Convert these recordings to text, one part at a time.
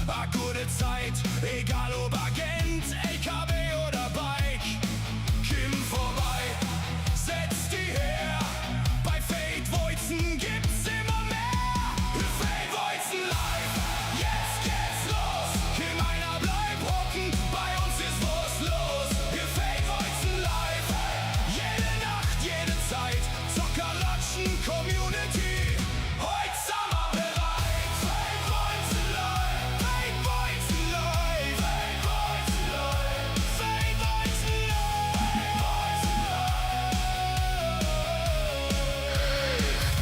A gute Zeit, egal ob Agent, LKW oder Bike. Kimm vorbei, setz di her. Bei Fate Woizen gibt's immer mehr. Fate Woizen live, jetzt geht's los. Kimm einer bleib hocken, bei uns ist was los. Fate Woizen live, jede Nacht, jede Zeit. Zocker, Latschen, Community. Heut samma bereit. Fate Woizen live, Fate Woizen live, Fate Woizen live, Fate Woizen live, Woizen live.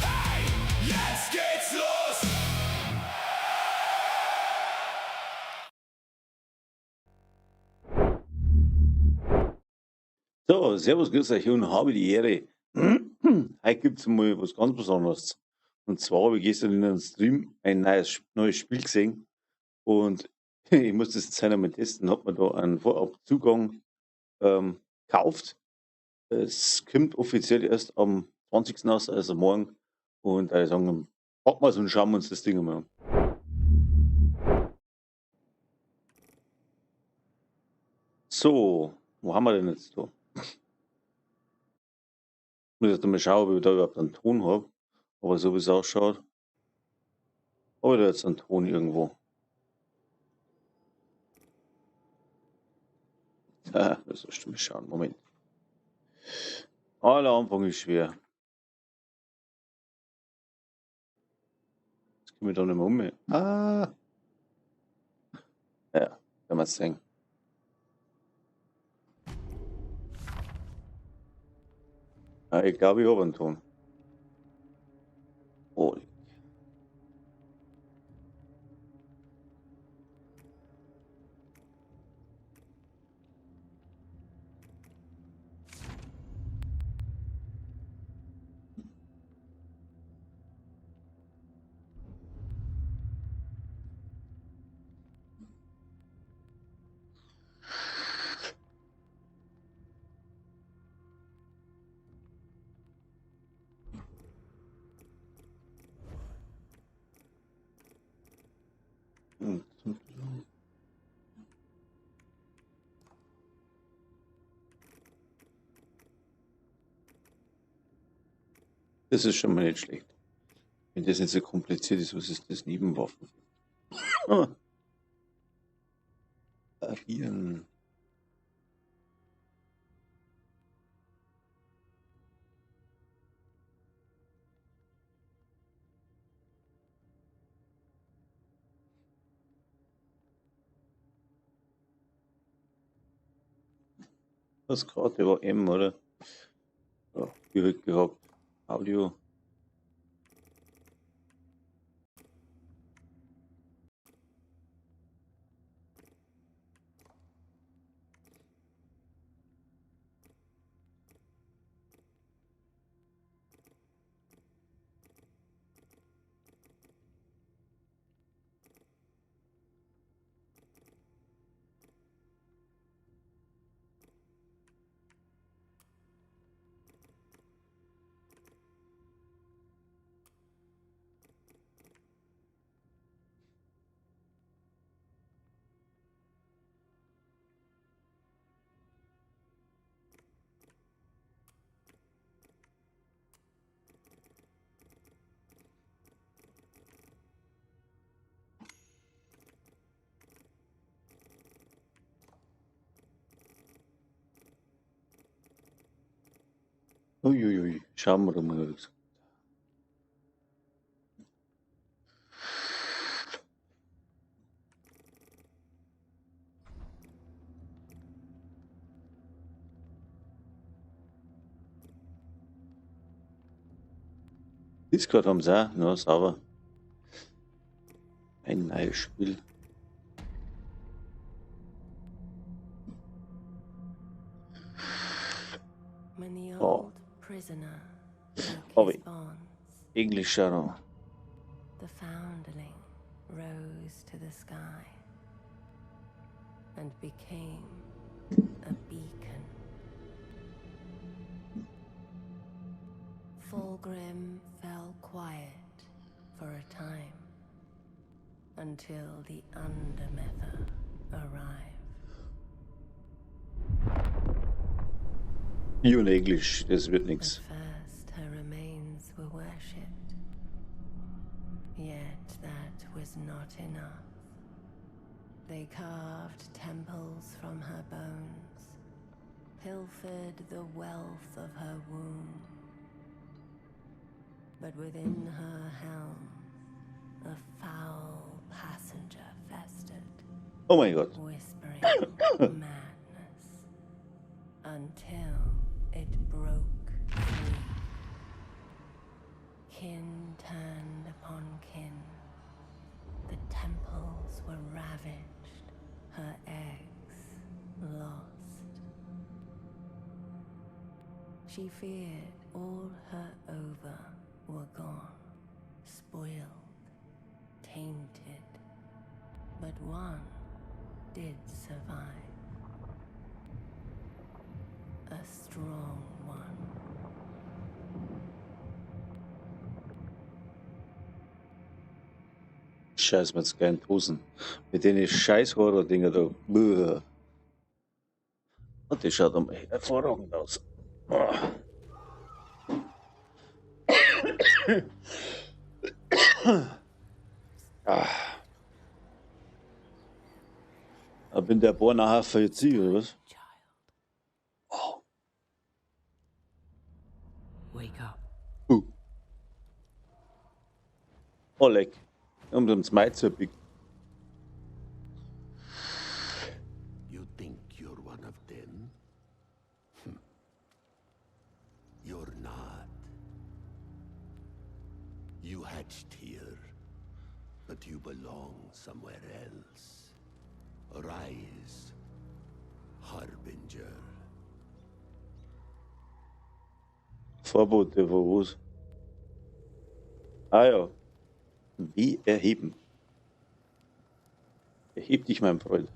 Hey, jetzt geht's los! So, servus, grüß euch und habe die Ehre. Heute gibt's mal was ganz Besonderes. Und zwar habe ich gestern in einem Stream ein neues Spiel gesehen. Und ich muss das jetzt einmal testen. Hab mir da einen Vorabzugang gekauft. Es kommt offiziell erst am 20. raus, also morgen. Und da sagen, packen wir's und schauen wir uns das Ding einmal an. So, wo haben wir denn jetzt da? Ich muss jetzt mal schauen, ob ich da überhaupt einen Ton hab. Aber so wie es ausschaut, hab ich da jetzt einen Ton irgendwo. Ah, das sollst du mal schauen. Moment. Aller Anfang ist schwer. Jetzt komme ich da nicht mehr um. Ah. Ja, werden wir sehen. Ah, ich glaube, ich hab einen Ton. Oh. Das ist schon mal nicht schlecht. Wenn das nicht so kompliziert ist, was ist das? Nebenwaffen? Parieren. Das Karte war M, oder? Ja, wie halt gehabt. Audio. Uiuiui, schauen wir doch mal, was Discord haben sie auch, na, sauber. Ein neues Spiel. When the Oh. old prisoner broke Oh, his wait. bonds, English auch noch. the foundling rose to the sky and became a beacon. Fallgrim fell quiet for a time. Until the Undermether arrived. You in English, das wird At nix. first, her remains were worshipped. Yet that was not enough. They carved temples from her bones, pilfered the wealth of her womb. But within her helm, a foul passenger festered, Oh mein Gott. whispering madness until it broke free. Kin turned upon kin. The temples were ravaged, her eggs lost. She feared all her ova were gone, spoiled, tainted. But one did survive. A strong one. Scheiß mir jetzt gleich in die Hosen. Mit den scheiß Horror-Dinger da. Buh. Und das schaut einmal hervorragend aus. Oh. Ah. Da bin der Bohr nachher 40, oder was? Child. Oh. Wake up. Oh, leck. Um ums Mai zu biegen. You think you're one of them? You're not. You hatched here, but you belong somewhere else. Rise, Harbinger. Vorbote von was? Ah ja. Wie erheben? Erheb dich, mein Freund.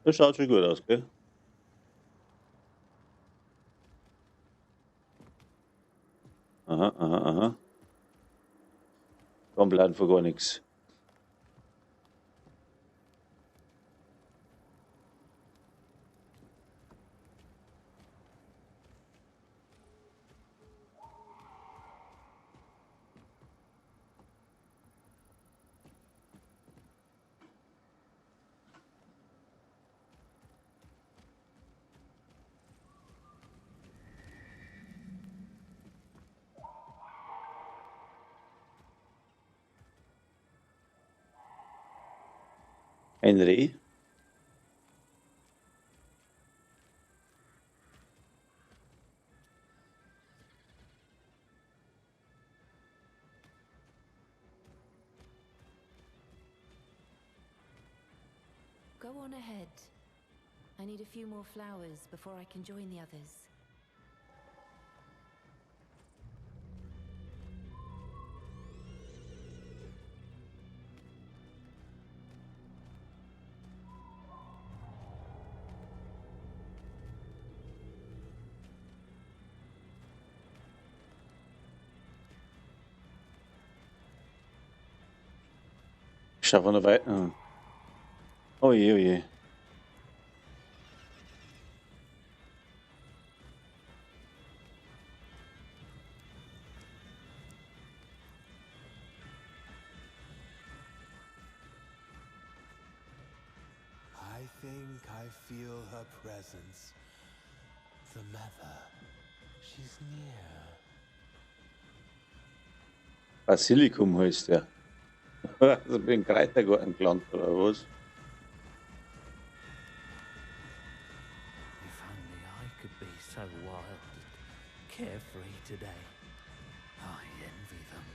Das schaut schon gut aus, gell? Aha, aha, aha. Komm, bleiben vor gar nichts. Ein Reh? Go on ahead. I need a few more flowers before I can join the others. Ich schau von der Weiten. Oh je, oh je. I think I feel her presence. The Mother. She's near. Basilikum heißt der. Also bin im Kräutergarten gelandet, oder was? If only I could be so wild and carefree today. I envy them.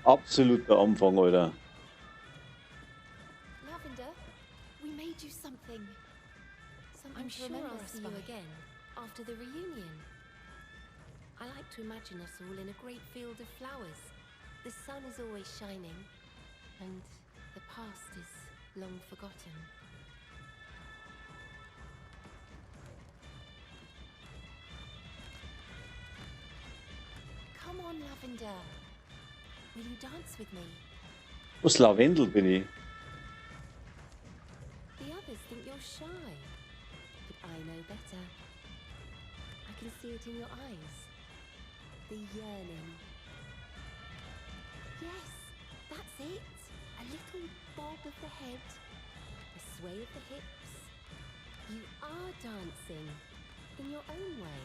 Absoluter Anfang, Alter. Lavender, we made you something. Something I'm to sure remember I'll us see you by. again after the reunion. I like to imagine us all in a great field of flowers. The sun is always shining, and the past is long forgotten. Lavender. Will you dance with me? Was Lavendel bin ich? The others think you're shy, but I know better. I can see it in your eyes. The yearning. Yes, that's it. A little bob of the head, a sway of the hips. You are dancing in your own way.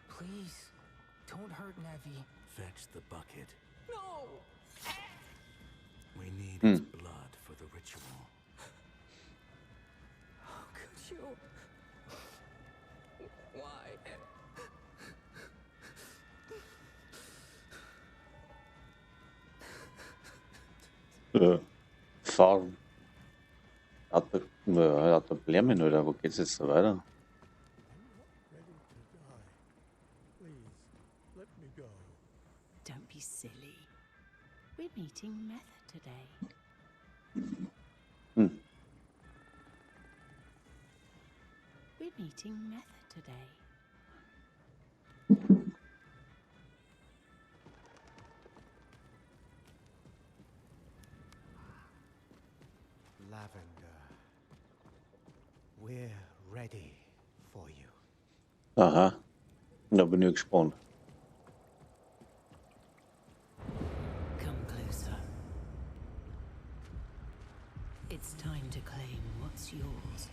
Please, don't hurt Nevi. Fetch the bucket. No! We need its blood for the ritual. How could you? Why? Farm. Hat der Blämmen, oder wo geht's jetzt da weiter? Don't be silly. We're meeting Method today. We're meeting Method today. Lavender, we're ready for you. Aha, da bin ich gespannt. Come closer. It's time to claim what's yours.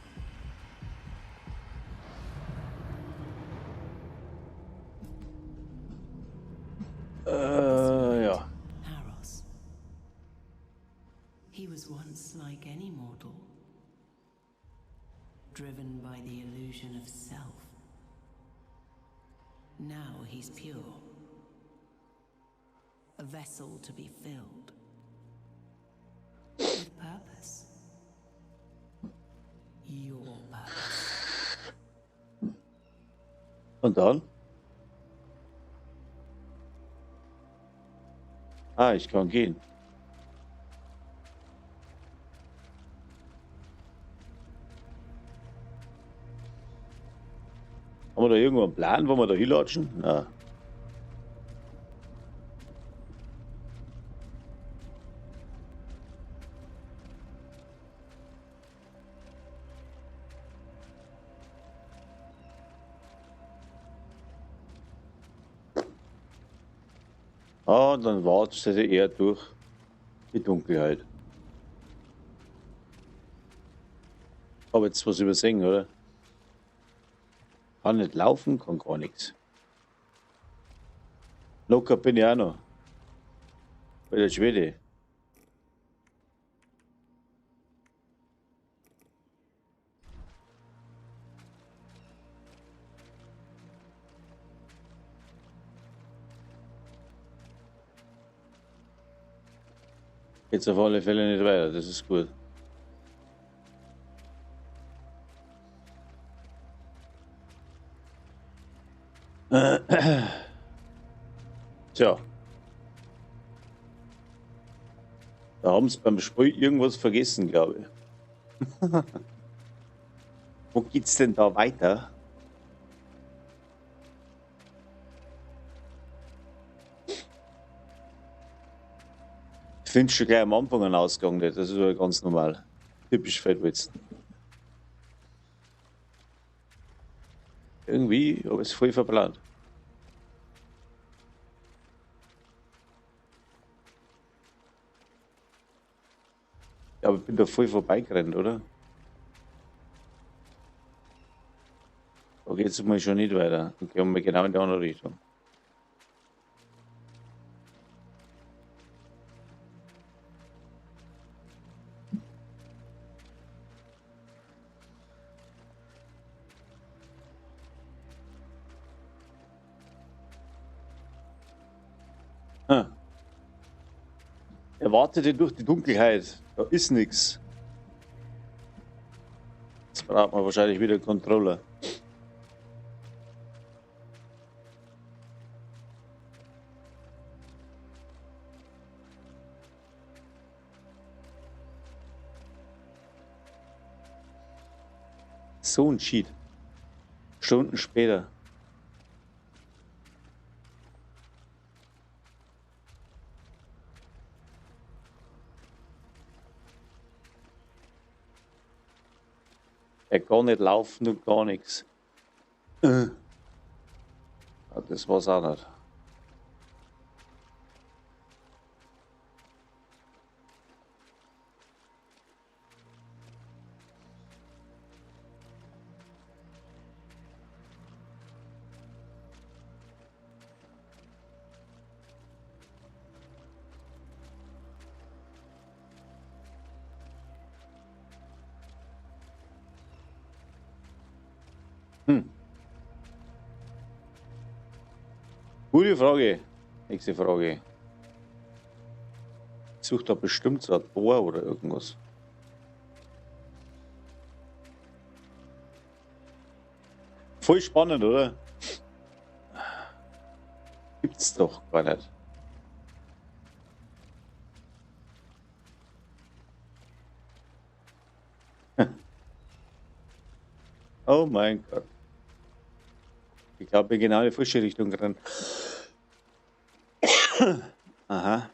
Ja. Haros. He was once like any mortal, driven by the illusion of self. Now he's pure, a vessel to be filled with purpose. Your purpose. Und dann? Ah, ich kann gehen. Haben wir da irgendwo einen Plan, wo wir da hinlatschen? Na. Ah, dann wartet er durch die Dunkelheit. Hab jetzt was übersehen, oder? Kann nicht laufen, kann gar nichts. Locker bin ich auch noch. Alter Schwede. Geht's auf alle Fälle nicht weiter, das ist gut. Tja. Da haben sie beim Spiel irgendwas vergessen, glaube ich. Wo geht's denn da weiter? Ich finde schon gleich am Anfang einen Ausgang nicht. Das ist ja ganz normal. Typisch Fate Weizen. Irgendwie habe ich es voll verplant. Ja, aber ich bin da voll vorbeigerannt, oder? Da geht's mal schon nicht weiter. Dann gehen wir genau in die andere Richtung. Ah. Er wartete durch die Dunkelheit. Da ist nix. Jetzt braucht man wahrscheinlich wieder Controller. So ein Cheat. Stunden später. Er kann nicht laufen und gar nichts. Ja, das war's auch nicht. Gute Frage. Nächste Frage. Ich suche da bestimmt so ein Tor oder irgendwas. Voll spannend, oder? Gibt's doch gar nicht. Oh mein Gott. Ich glaube, ich bin genau in die falsche Richtung gerannt. Aha.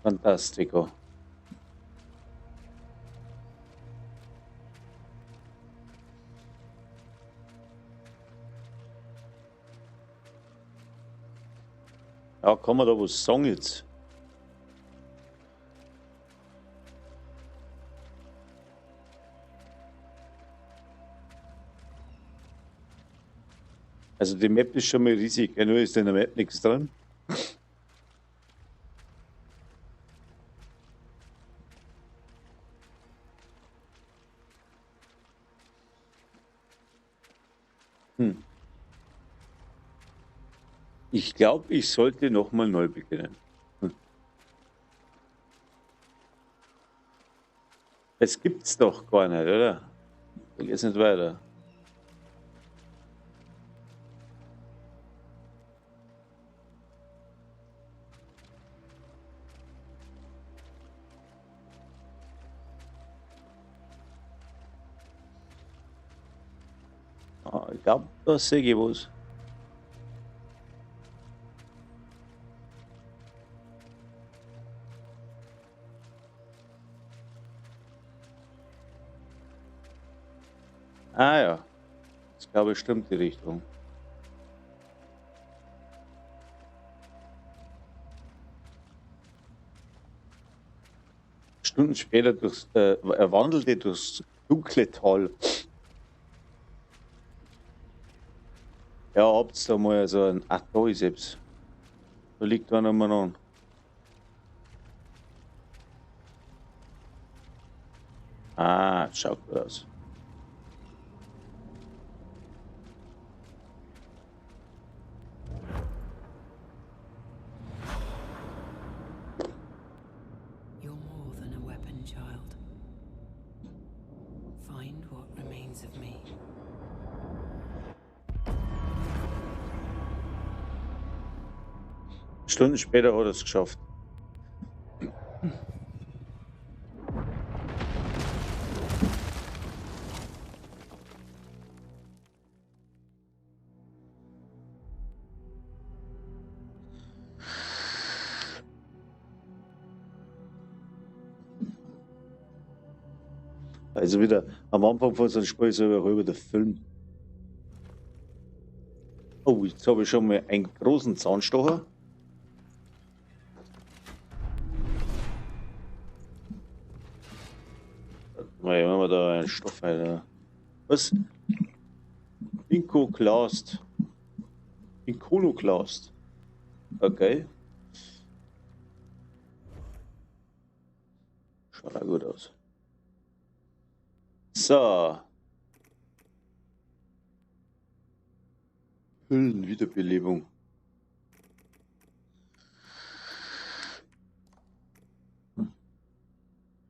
Fantastico. Ja, kann man da was sagen jetzt? Also die Map ist schon mal riesig, ja, nur ist in der Map nichts dran. Ich glaube, ich sollte nochmal neu beginnen. Das gibt's doch gar nicht, oder? Da geht's nicht weiter. Ah, ich glaub, da sehe ich was. Ah ja, das glaube ich stimmt die Richtung. Stunden später er wandelte durchs dunkle Tal. Ja, habt's da mal so ein. Ach, da ist es. Da liegt einer mal an. Ah, schaut gut aus. You're more than a weapon, child. Find what remains of me. Stunden später hat er's geschafft. Also wieder am Anfang von so einem Spiel so über der Film. Oh, jetzt habe ich schon mal einen großen Zahnstocher. Mal, machen wir da einen Stoff, Alter. Was? Inkoklast. Ikonoclast. Okay. Schaut auch gut aus. So. Pillen, Wiederbelebung.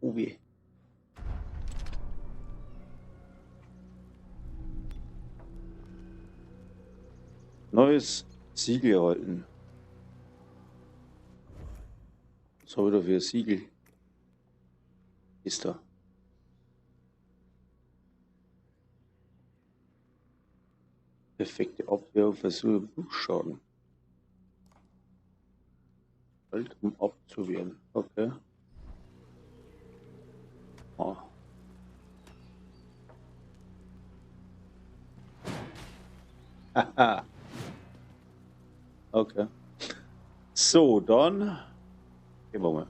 Oh weh. Neues Siegel erhalten. Was habe ich da für ein Siegel? Ist da. Perfekte Abwehr und Versuche Bruchschaden. Alt, um abzuwehren. Okay. Ah. Haha. Okay. So, dann gehen wir mal.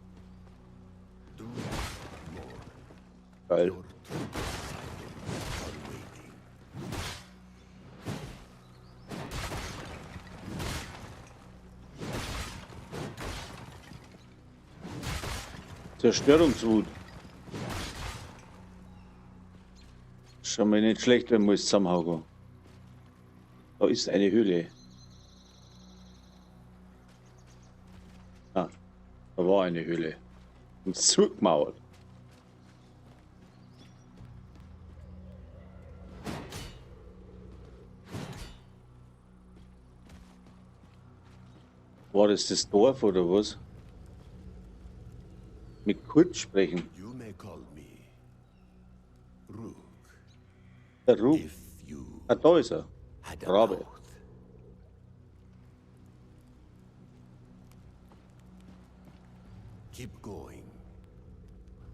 Do not mourn. Geil. Your true disciples are waiting. Zerstörungswut. Schon mal nicht schlecht, wenn wir es zusammenhauen. Da ist eine Höhle. Ah, da war eine Höhle. Und zugemauert. War das das Dorf oder was? Mit Kurt sprechen. You may call me Rook. Der Rook. If you Ah, da ist er. had a Rabe. mouth. Keep going.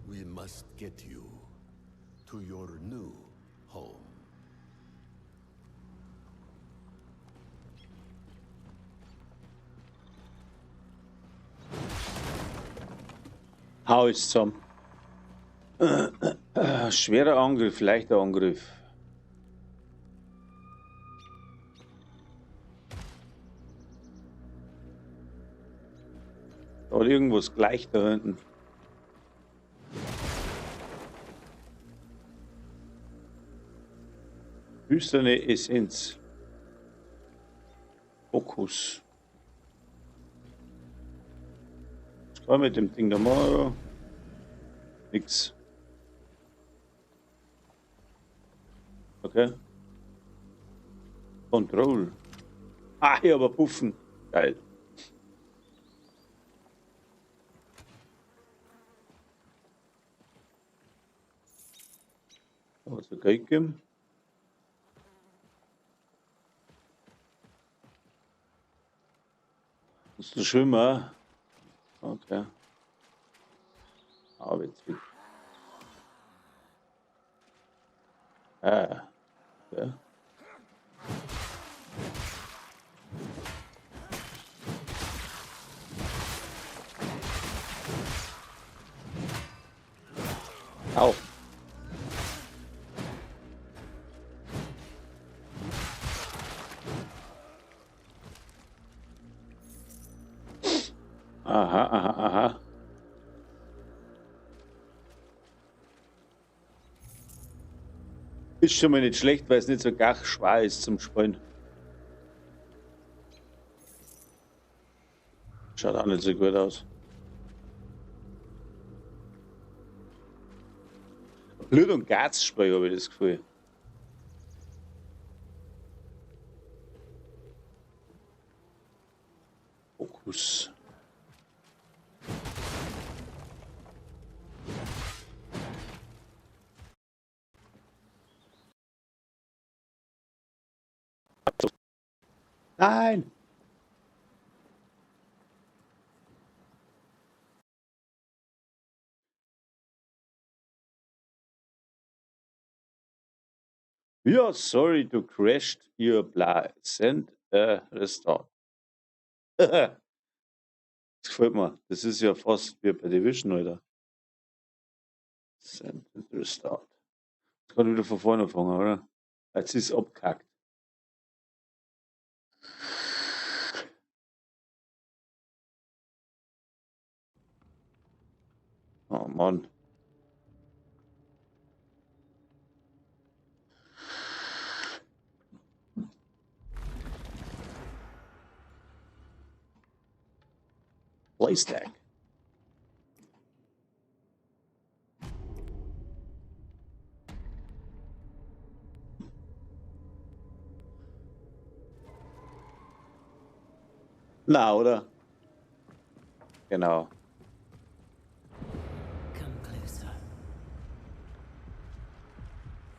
We must get you to your new home. Hau ist zusammen. Schwerer Angriff, leichter Angriff. Da hat irgendwas gleich da hinten. Düsterne Essenz. Fokus. Was kann ich mit dem Ding da machen? Nix. Okay. Control. Ah, hier aber Puffen. Geil. Also Geld geben. Ist du schwimmen? Okay. Aber jetzt wird. Ah. Okay. Au. Aha, aha, aha. Ist schon mal nicht schlecht, weil es nicht so gar schwer ist zum Spielen. Schaut auch nicht so gut aus. Blut- und Gas-Spiel, habe ich das Gefühl. Fokus. Nein! We are sorry to crash your blah. Send a restart. Das gefällt mir. Das ist ja fast wie bei Division, Alter. Send and restart. Jetzt kann ich wieder von vorne anfangen, oder? Jetzt ist es abgehackt. Oh Mann. Playstack. Na, oder? Genau. Come closer.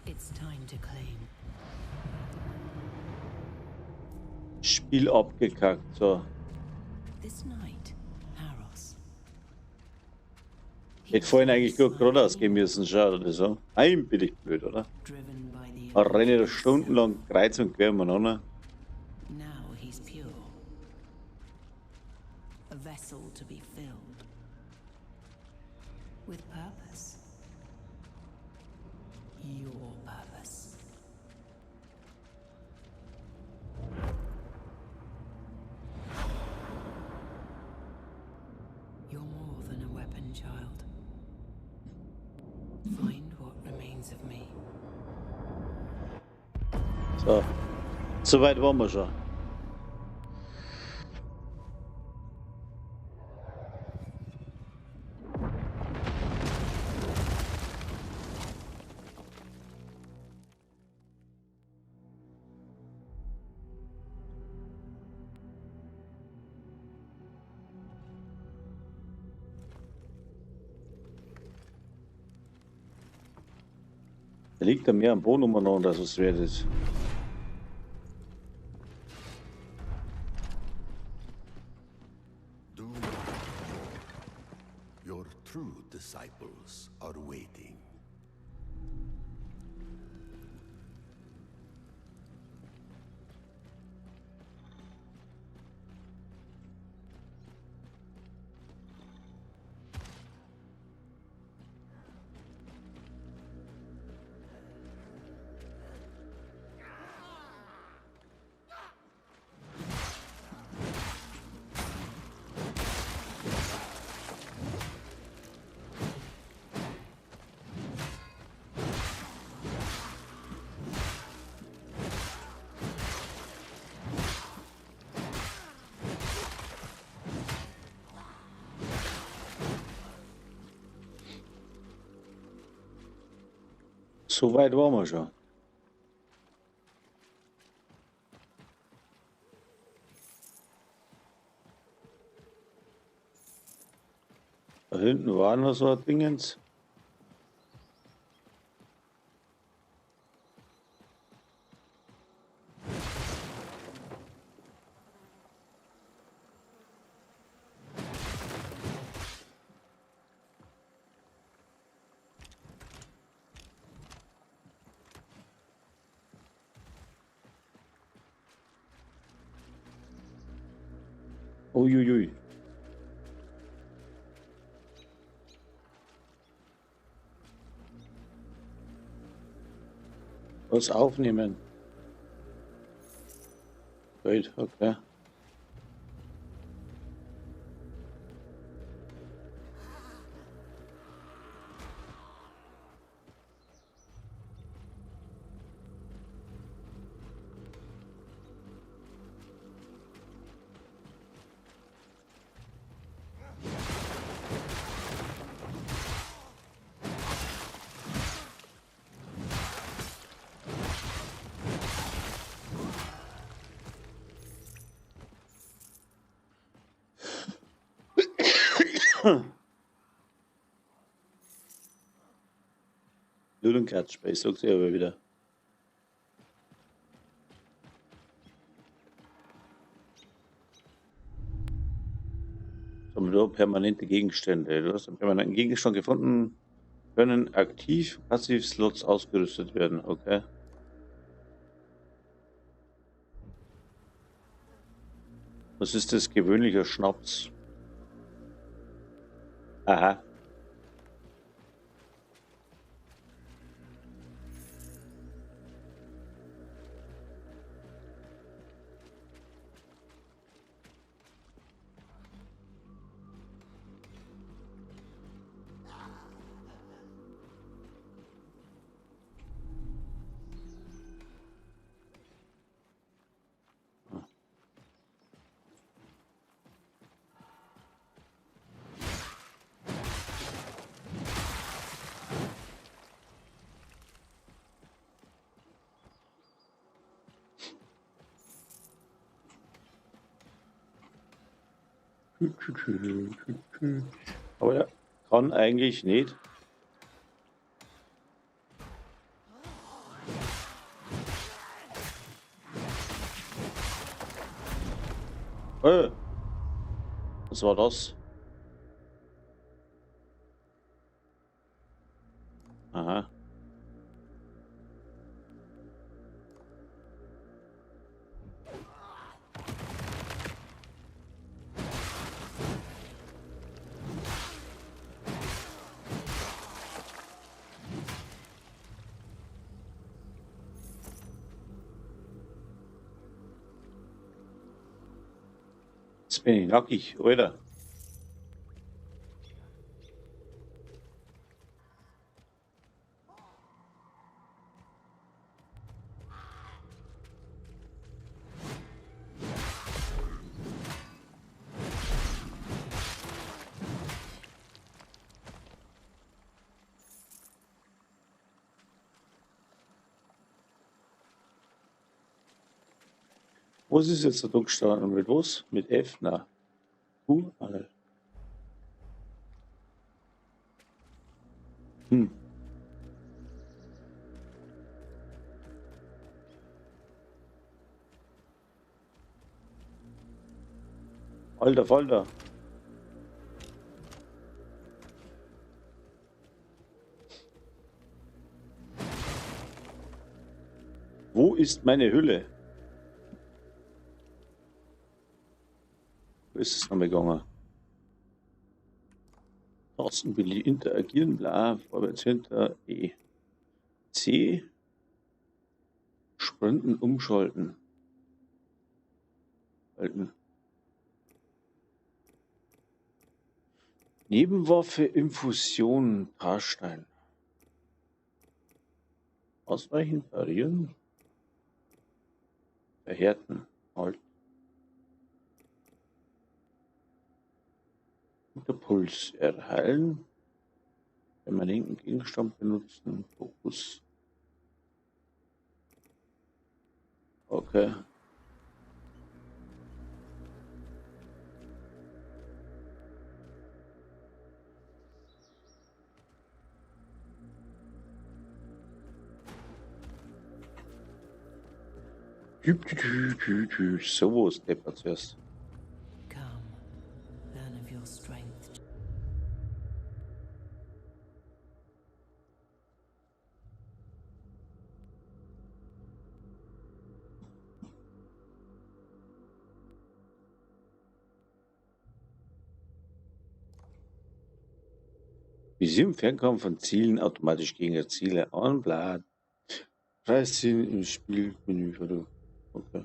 It's time to claim. Spiel abgekackt, so. This night, Haros. Hätte vorhin eigentlich gut geradeaus gehen müssen, schau, oder so. Ein bin ich blöd, oder? Driven by the Da renne da stundenlang kreuz und quer umeinander. Now he's pure. A vessel to be filled. With purpose. Your purpose. You're more than a weapon, child. Find what remains of me. So. So weit waren wir schon. Da liegt da mehr am Boden umeinander, als was wert ist. Do not mourn. Your true disciples are waiting. So weit waren wir schon. Da hinten war noch so ein Dingens. Uiuiui. Was aufnehmen. Gut, okay. Lüdencat Space, sagt sie aber wieder. So, da permanente Gegenstände. Du hast einen permanenten Gegenstand gefunden, können aktiv, passiv Slots ausgerüstet werden. Okay. Was ist das? Gewöhnlicher Schnaps. Aha. Aber er kann eigentlich nicht. Was war das? Aha. Jetzt bin ich nackig, Alter. Was ist jetzt da gestanden? Mit was? Mit F? Nein. Q? Ah, nicht. Alter Falter. Wo ist meine Hülle? Wo ist es nochmal gegangen? Tastenbeli interagieren, bla, vorwärts, hinter, E. C. Sprinten, umschalten. Halten. Nebenwaffe, Infusion, Parstein. Ausweichen, parieren. Verhärten, halt. Puls erheilen, permanenten Gegenstand benutzen, Fokus. Okay. So was deppert zuerst. Visier im Fernkampf von Zielen automatisch gegen Ziele an, bla. Preisziehen im Spielmenü, oder? Okay.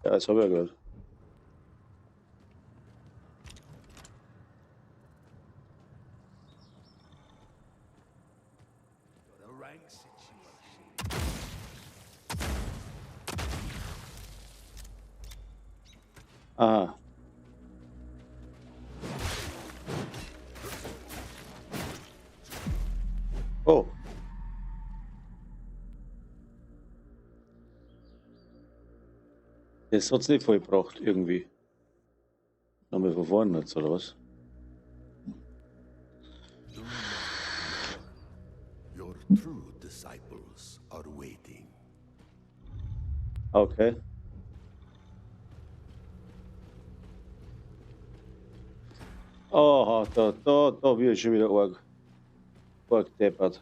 Ja, das hab ich ja gehört. Aha. Oh. Das hat's nicht vollbracht, irgendwie. Nochmal von vorne jetzt, oder was? Your true disciples are waiting. Okay. Aha, da wird schon wieder arg deppert.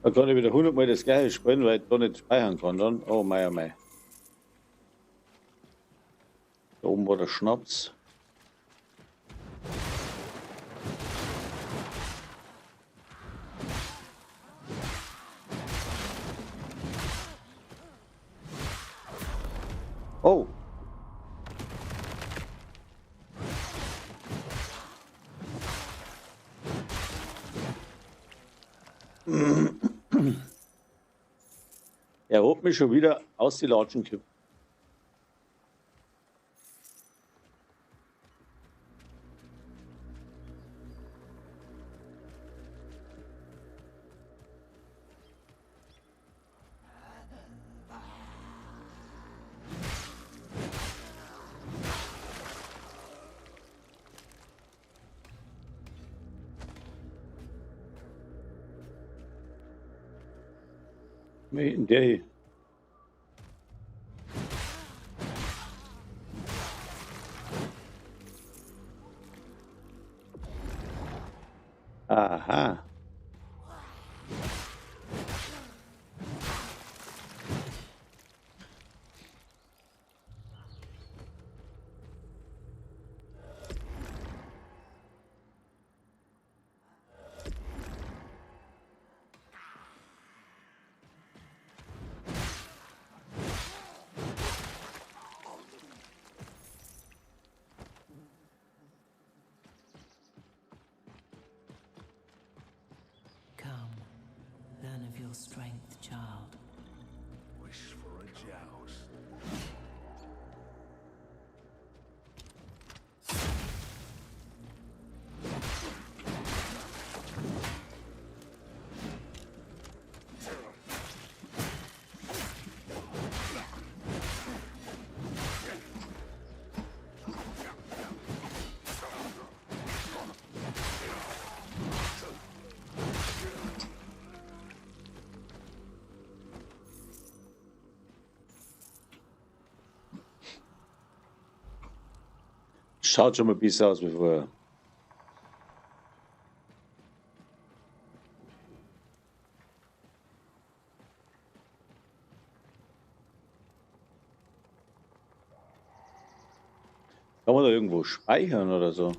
Da kann ich wieder 100 Mal das gleiche spielen, weil ich da nicht speichern kann dann. Oh mei, oh mei. Da oben war der Schnaps. Oh. Er hat mich schon wieder aus die Latschen gekippt. In der hier. Aha. Learn of your strength, child. Wish for a joust. Schaut schon mal besser aus wie vorher. Kann man da irgendwo speichern oder so?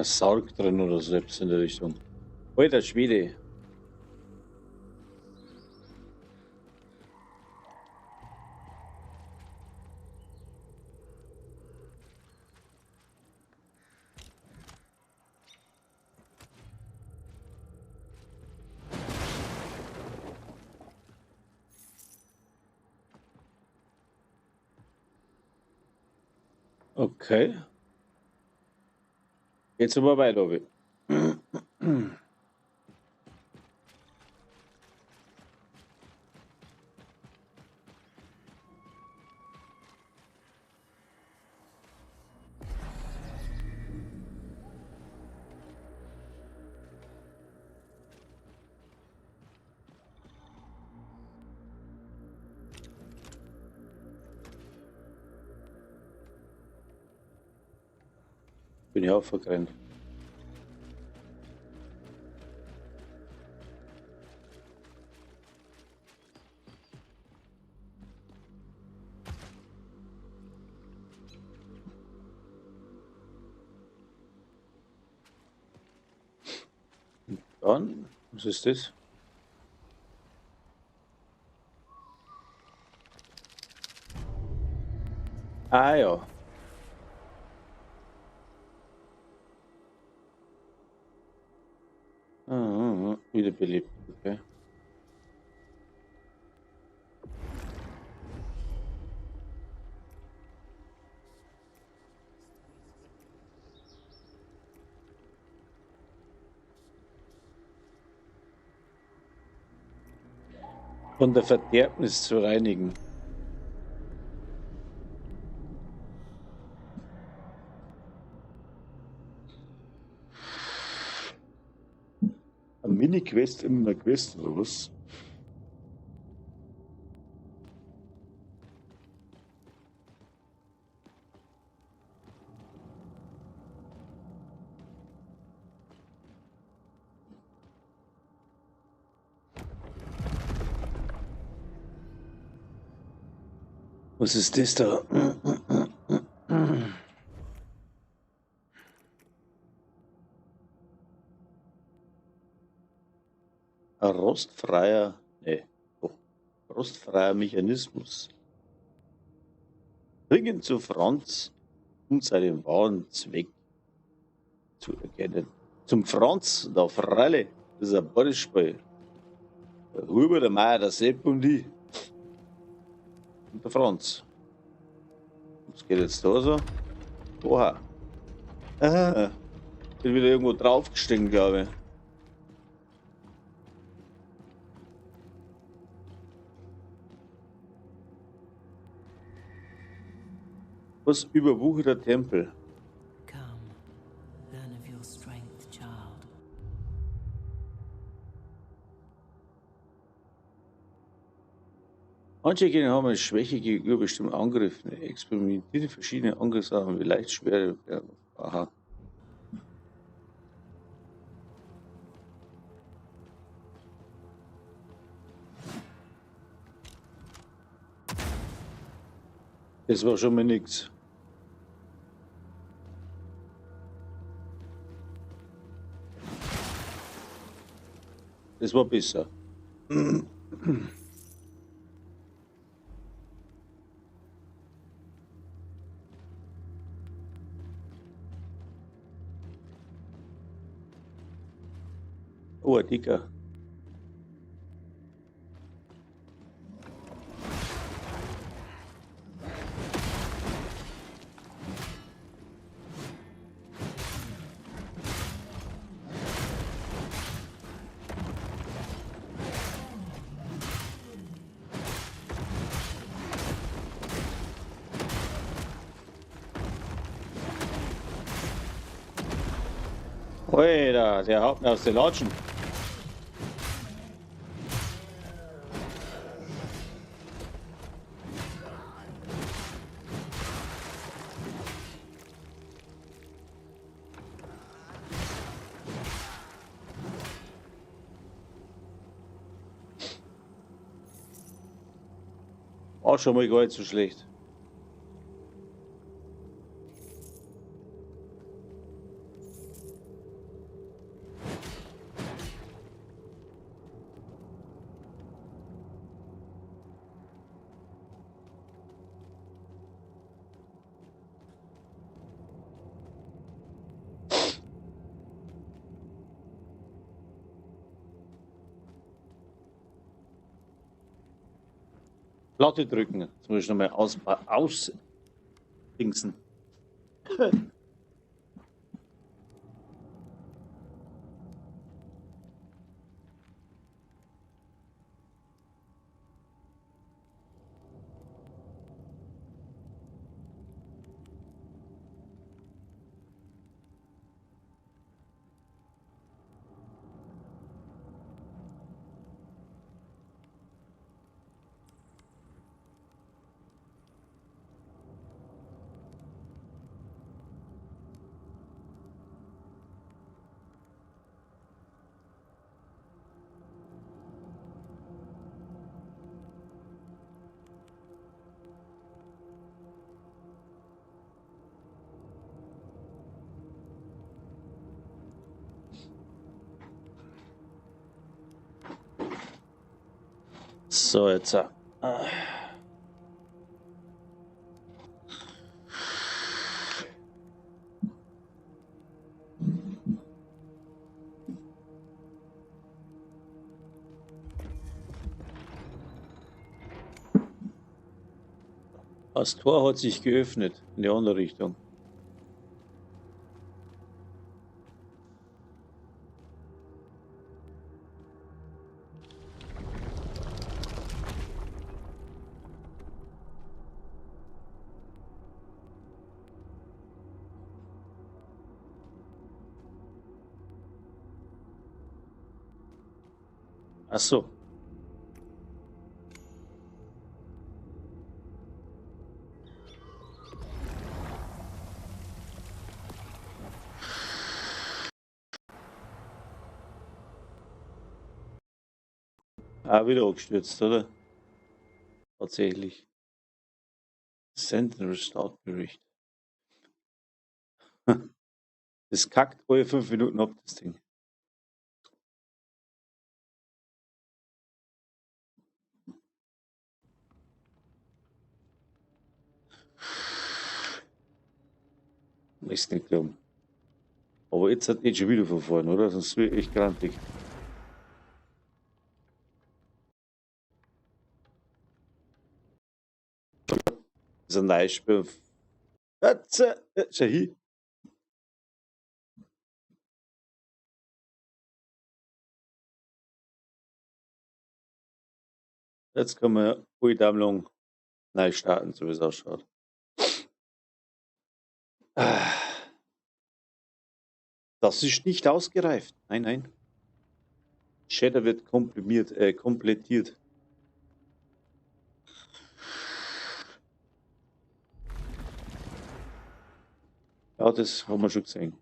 Sarg drin oder so etwas in der Richtung. Alter Schwede. Okay. Jetzt aber weiter, Obi. Bin ich auch vergrenzt. Dann, was ist das? Ah ja. Ah, wiederbelebt, okay. Von der Verderbnis zu reinigen. Eine Mini-Quest in einer Quest oder was? Was ist das da? Ein rostfreier, nee, doch, rostfreier Mechanismus. Dringend zu Franz, um seinen wahren Zweck zu erkennen. Zum Franz, da Freile, das ist ein Beispiel. Der Huber, der Meier, der Sepp und ich. Und der Franz. Was geht jetzt da so? Oha. Aha. Bin wieder irgendwo draufgestiegen, glaube ich. Was überwucherter Tempel? Come, learn of your strength, child. Manche Gegner haben eine Schwäche gegenüber bestimmten Angriffen. Experimentierte verschiedene Angriffsarten wie leicht schwere. Aha. Das war schon mal nix. Das war besser. Oh, ein Dicker. Alter, der haut mir aus den Latschen. War schon mal gar nicht so schlecht. Platte drücken. Jetzt muss ich nochmal ausdingsen. So, jetzt. Das Tor hat sich geöffnet in die andere Richtung. Ach so. Ah, wieder abgestürzt, oder? Tatsächlich. Sentinel Startbericht. Das kackt alle 5 Minuten ab, das Ding. Ist nicht glauben. Aber jetzt hat eh schon wieder von vorne, oder? Sonst wäre ich grantig. Das ist ein neues Spiel. Schau hin. Jetzt können wir alle Daumen lang neu starten, so wie es ausschaut. Das ist nicht ausgereift. Nein, nein. Shader wird komplettiert. Ja, das haben wir schon gesehen.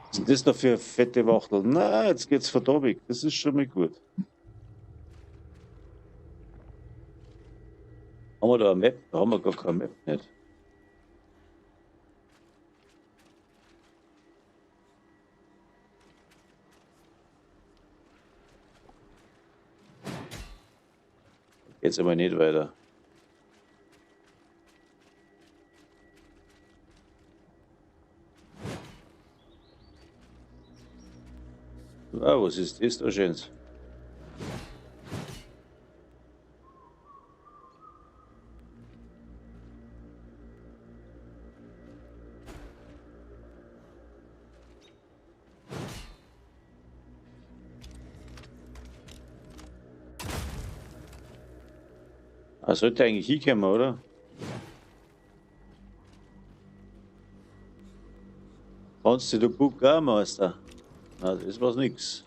Was sind das noch für fette Wachtel? Na, jetzt geht's verdammt. Das ist schon mal gut. Haben wir da eine Map? Da haben wir gar keine Map nicht. Geht's aber nicht weiter. Ah, was ist das da Schönes? Ah, sollte eigentlich hinkommen, oder? Kannst du da gucken, auch, Meister? Na, das war's nix.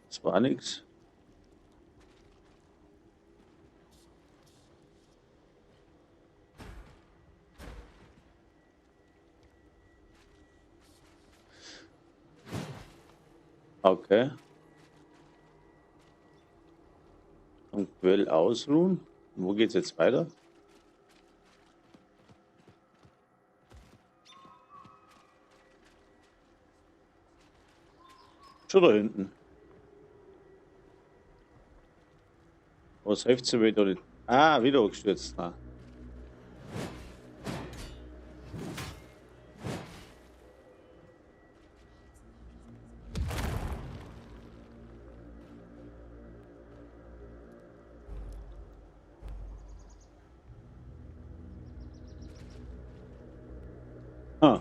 Das war nix. Okay. Und Quell ausruhen. Wo geht's jetzt weiter? Schon da hinten. Was hilft sie wieder nicht? Ah, wieder angestürzt. Na. Ah.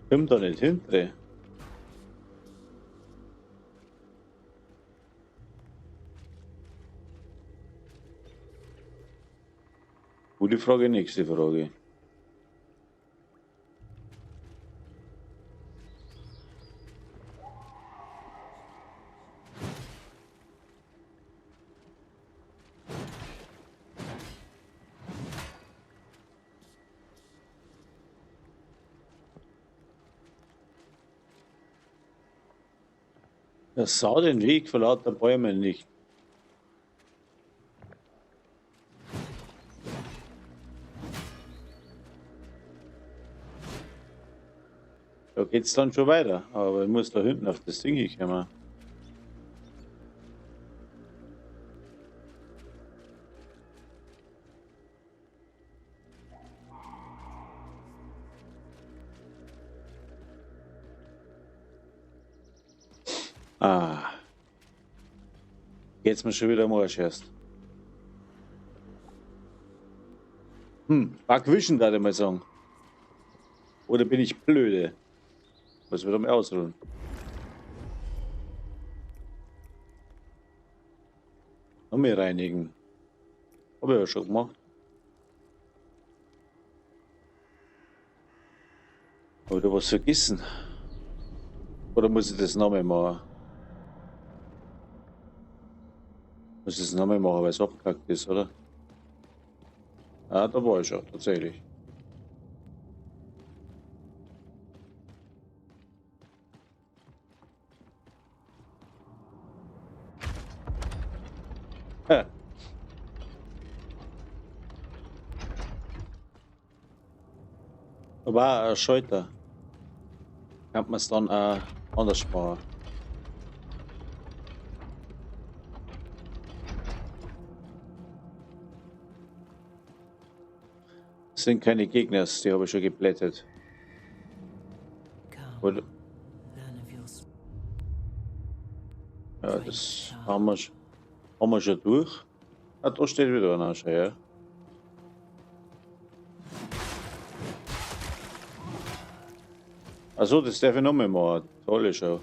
Kommt da nicht hinter. Gute Frage, nächste Frage. Er sah den Weg vor lauter Bäumen nicht. Da geht's dann schon weiter, aber ich muss da hinten auf das Ding kommen. Ah. Geht's mir schon wieder am Arsch erst. Backwischend, würde ich mal sagen. Oder bin ich blöde? Muss wieder mal ausruhen. Noch mehr reinigen. Hab ich ja schon gemacht. Hab ich da was vergessen? Oder muss ich das nochmal machen? Muss ich das nochmal machen, weil es abgekackt ist, oder? Ah, da war ich schon, tatsächlich. Ha. Aber ein Schalter. Kann man es dann auch anders machen. Das sind keine Gegner, die habe ich schon geblättet. Oder? Ja, das haben wir schon durch. Ah, da steht wieder einer schon, ja. Achso, das darf ich noch mal machen. Tolle Show.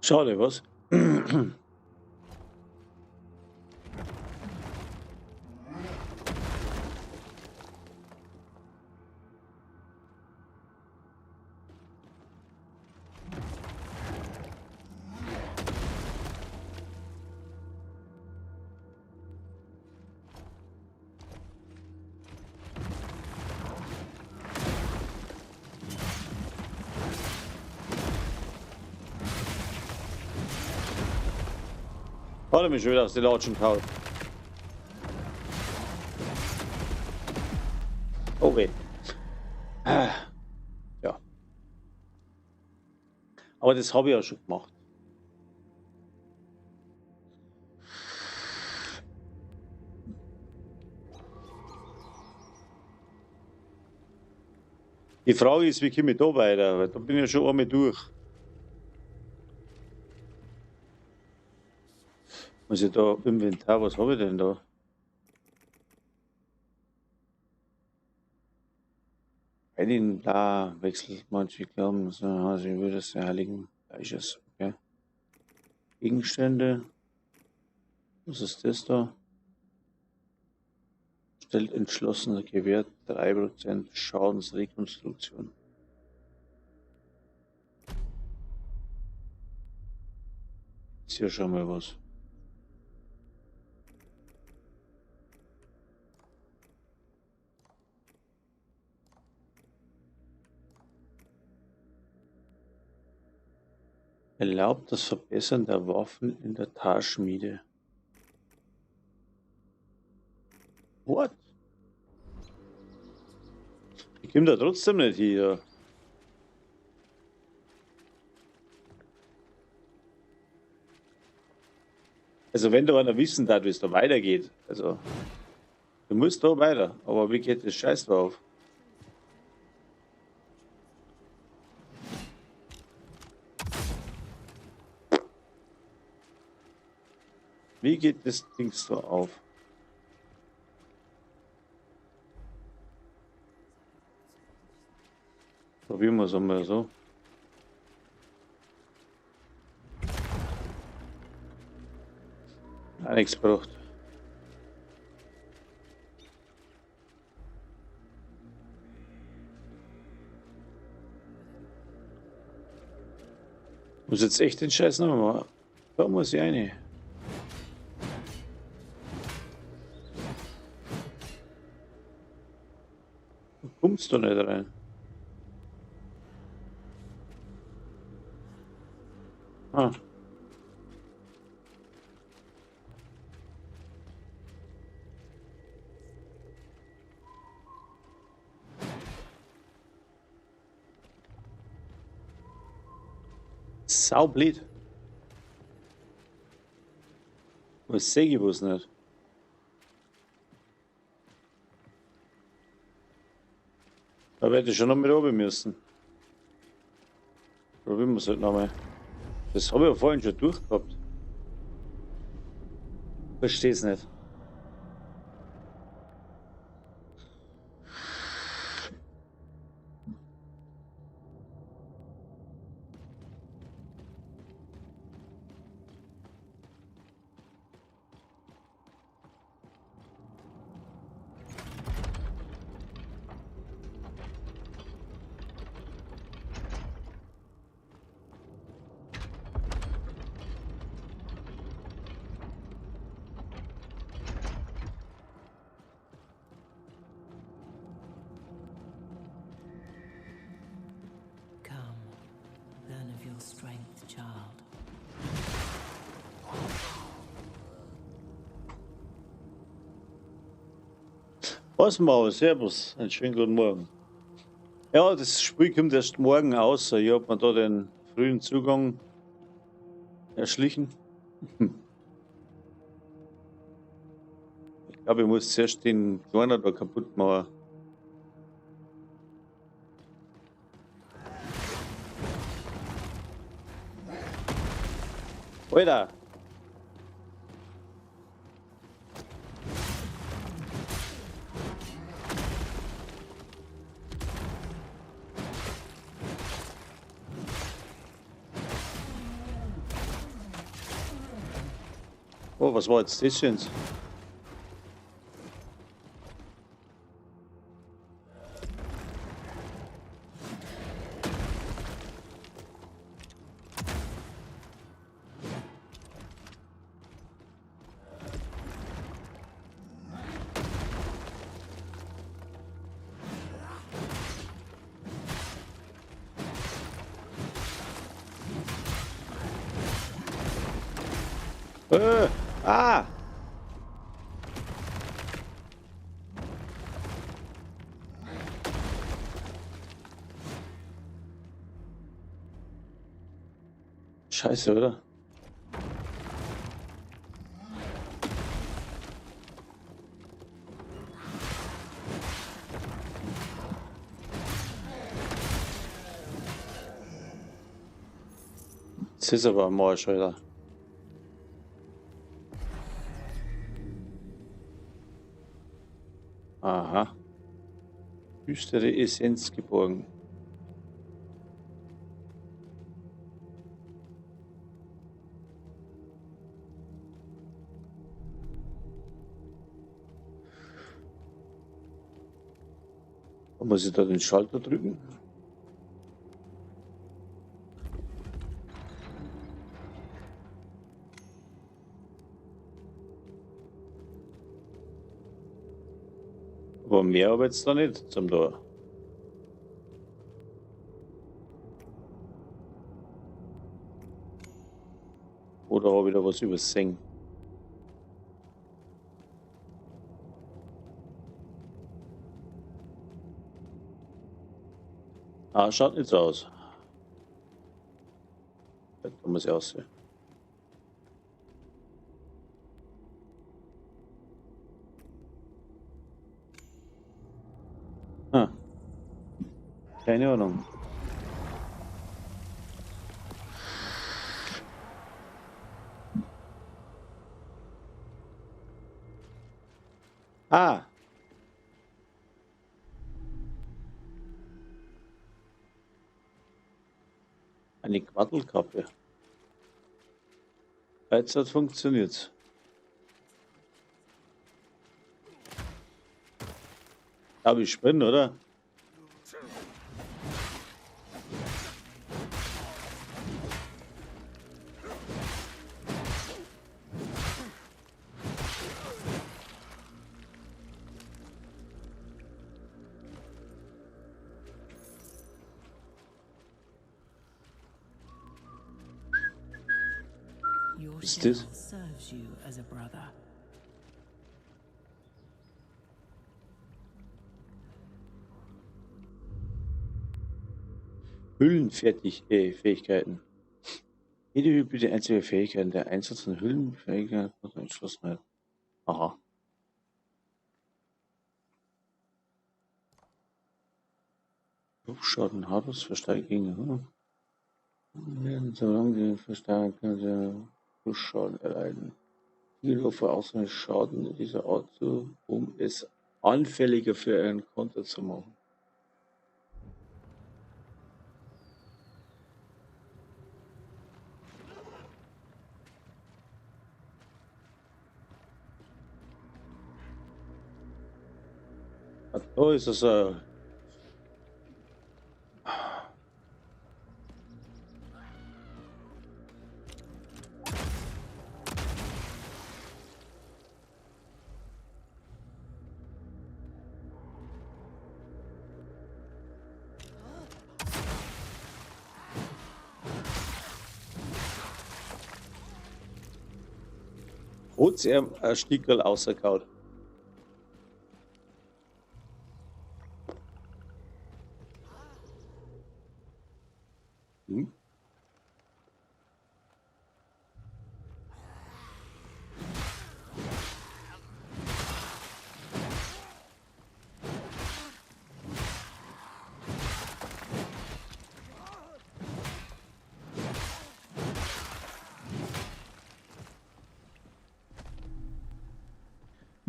Schade, was? Hat er mich schon wieder aus den Latschen gehauen. Oh weh. Ja. Aber das habe ich ja schon gemacht. Die Frage ist, wie komme ich da weiter? Weil da bin ich ja schon einmal durch. Muss ich da Inventar, was habe ich denn da? Einen da wechselt manche glauben, so, also ich würde es der Heiligen Gleiches. Okay. Gegenstände. Was ist das da? Stellt entschlossene Gewehr 3% Schadensrekonstruktion. Ist ja schon mal was. Erlaubt das Verbessern der Waffen in der Tarschmiede. What? Ich komm da trotzdem nicht hier. Also wenn da einer wissen darf, wie es da weitergeht. Also du musst da weiter. Aber wie geht das Scheiß drauf? Wie geht das Ding so auf? Probieren wir es einmal so. Auch nichts gebraucht. Muss jetzt echt den Scheiß nochmal machen. Da muss ich rein. Du kommst da nicht rein. Ah. Saublöd. Was sehe ich was nicht? Da werde ich schon noch mit oben müssen. Probieren wir es halt nochmal. Das habe ich ja vorhin schon durchgehabt. Verstehe es nicht. Strength, child. Was mal, servus, einen schönen guten Morgen. Ja, das Spiel kommt erst morgen raus. Ich hab mir da den frühen Zugang erschlichen. Ich glaube, ich muss zuerst den Kleinen da kaputt machen. Alter! Oh, was war jetzt das denn? Ah! Scheiße, oder? Das ist aber am Arsch, Alter. Aha. Düstere Essenz geborgen. Muss ich da den Schalter drücken? Aber mehr habe ich jetzt da nicht zum Tor. Oder habe ich da was übersehen? Ah, schaut nicht so aus. Da muss ich aussehen. Ah. Keine Ahnung. Ah. Eine Quaddelkappe. Jetzt hat funktioniert. Aber ich spinne, oder? Your Ist das? shell serves you as a brother. Hüllenfertig, Fähigkeiten. Jede hybride einzige Fähigkeit, der Einsatz von Hüllenfähigkeit und Entschlossenheit. Aha. Schaden Harus verstärkt gegen. Solange die verstärkt der Schaden erleiden. Zielopfer außer Schaden dieser Art zu, um es anfälliger für einen Konter zu machen. Da ist es hat's ihm ein Stickerl rausgehauen. Hm?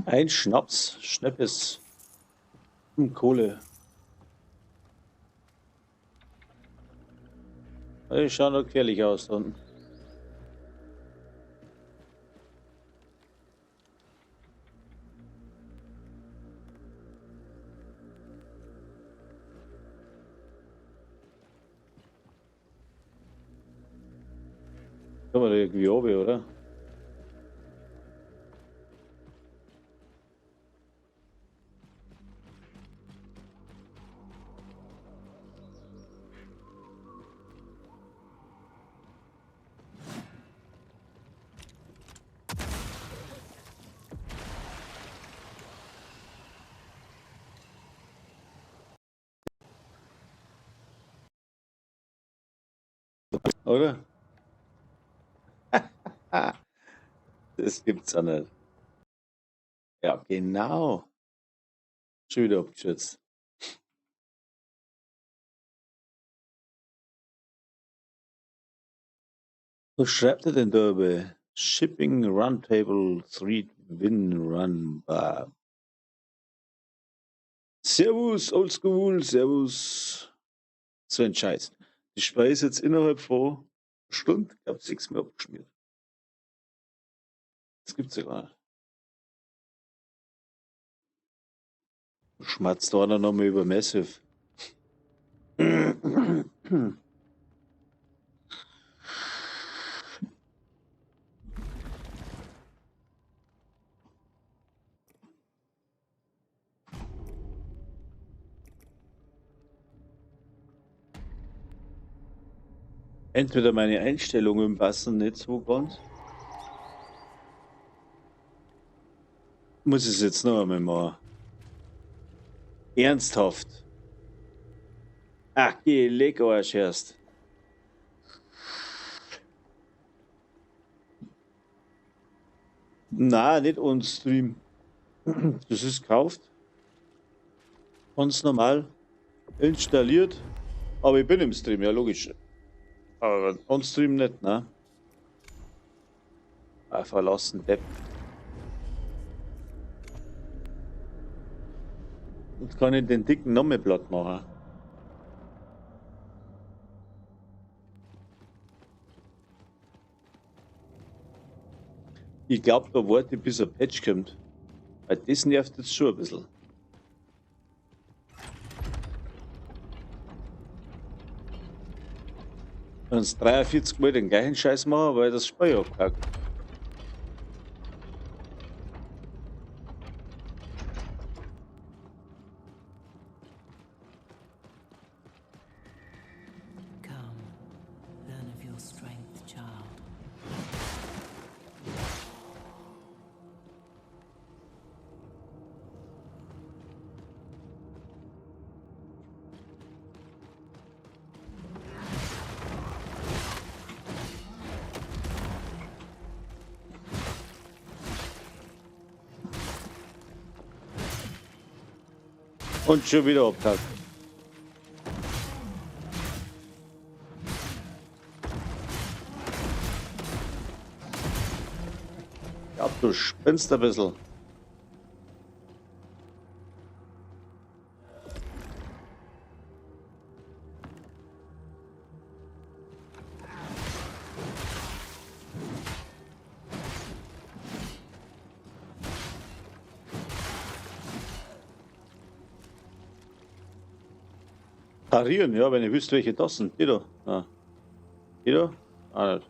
Ein Schnaps, Schnappes und Kohle. Die schauen doch gefährlich aus da unten. Kommen wir da irgendwie runter, oder? Oder? Das gibt's ja nicht. Ja, genau. Schon wieder abgestürzt. Was schreibt er denn da über Shipping Runtable 3 Win Run Bar? Servus, Oldschool, Servus. So ein Scheiß. Die Speise ist jetzt innerhalb von einer Stunde, ich glaub, 6 Mal abgeschmiert. Das gibt's ja gar nicht. Schmatzt da einer nochmal über Massive. Entweder meine Einstellungen passen nicht so ganz. Muss ich es jetzt noch einmal machen. Ernsthaft. Ach, geh, leck Arsch erst. Nein, nicht on Stream. Das ist gekauft. Ganz normal installiert. Aber ich bin im Stream, ja logisch. Aber on Stream nicht, ne? Ah, verlassen, Depp. Jetzt kann ich den dicken nochmal platt machen. Ich glaub, da warte ich, bis ein Patch kommt. Weil das nervt jetzt schon ein bisschen. Wenn 43 Mal den gleichen Scheiß machen, weil das Spiel abkackt. Come, learn of your strength, child. Und schon wieder abgehakt. Ja, du spinnst ein bisschen. Parieren, ja, wenn ich wüsste, welche das sind. Die da. Ah. Die da? Ah, nicht.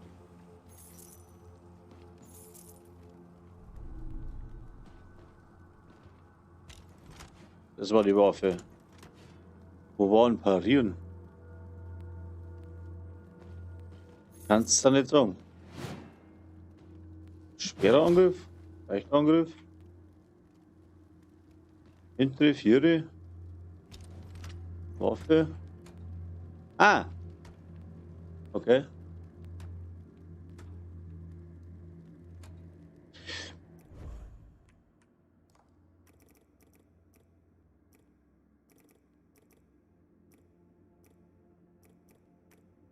Das war die Waffe. Wo war denn Parieren? Kannst du da nicht sagen. Schwerer Angriff? Leichter Angriff? Hintere, viere. Waffe. Ah! Okay.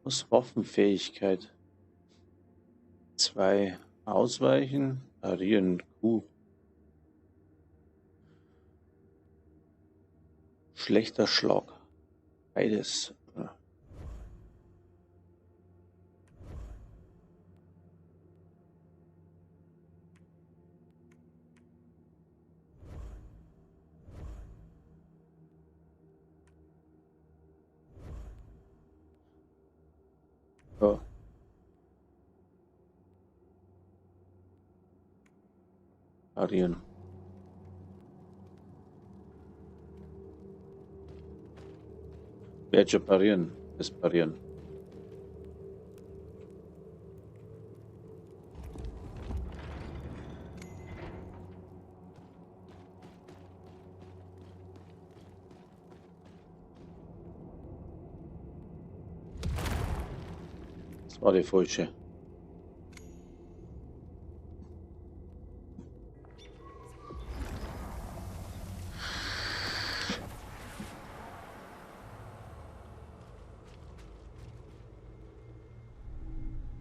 Was? Waffenfähigkeit. 2 ausweichen, parieren, Q. Schlechter Schlag. Beides. Ja. Ja. Parieren. Werde schon parieren. Das Parieren. Das war die falsche.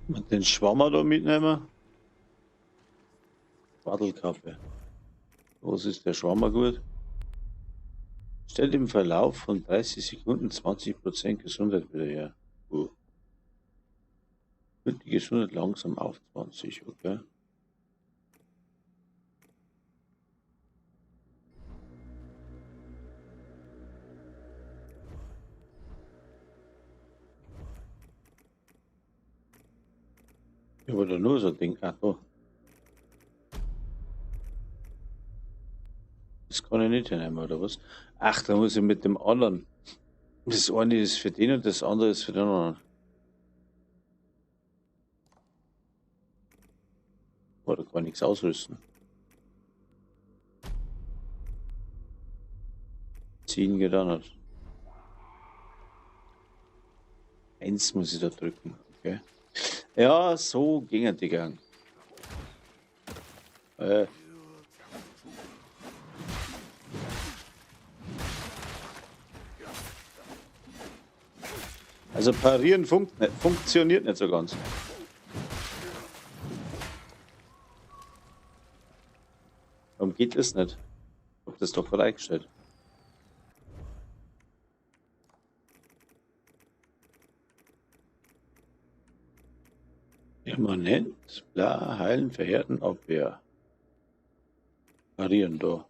Und den Schwammer da mitnehmen. Wadelkappe. Was ist der Schwammer gut? Stellt im Verlauf von 30 Sekunden 20% Gesundheit wieder her. Wird die Gesundheit langsam auf 20, okay. Ich wollte nur so ein Ding. Ach, da. Das kann ich nicht hinnehmen, oder was? Ach, da muss ich mit dem anderen. Das eine ist für den und das andere ist für den anderen. Boah, da kann ich nichts ausrüsten. Ziehen geht auch nicht. 1 muss ich da drücken, okay. Ja, so gingen die Gang. Also parieren funktioniert nicht so ganz. Warum geht das nicht? Ich hab das doch gerade eingestellt. Permanent, bla, heilen, verhärten, Abwehr. Parieren da.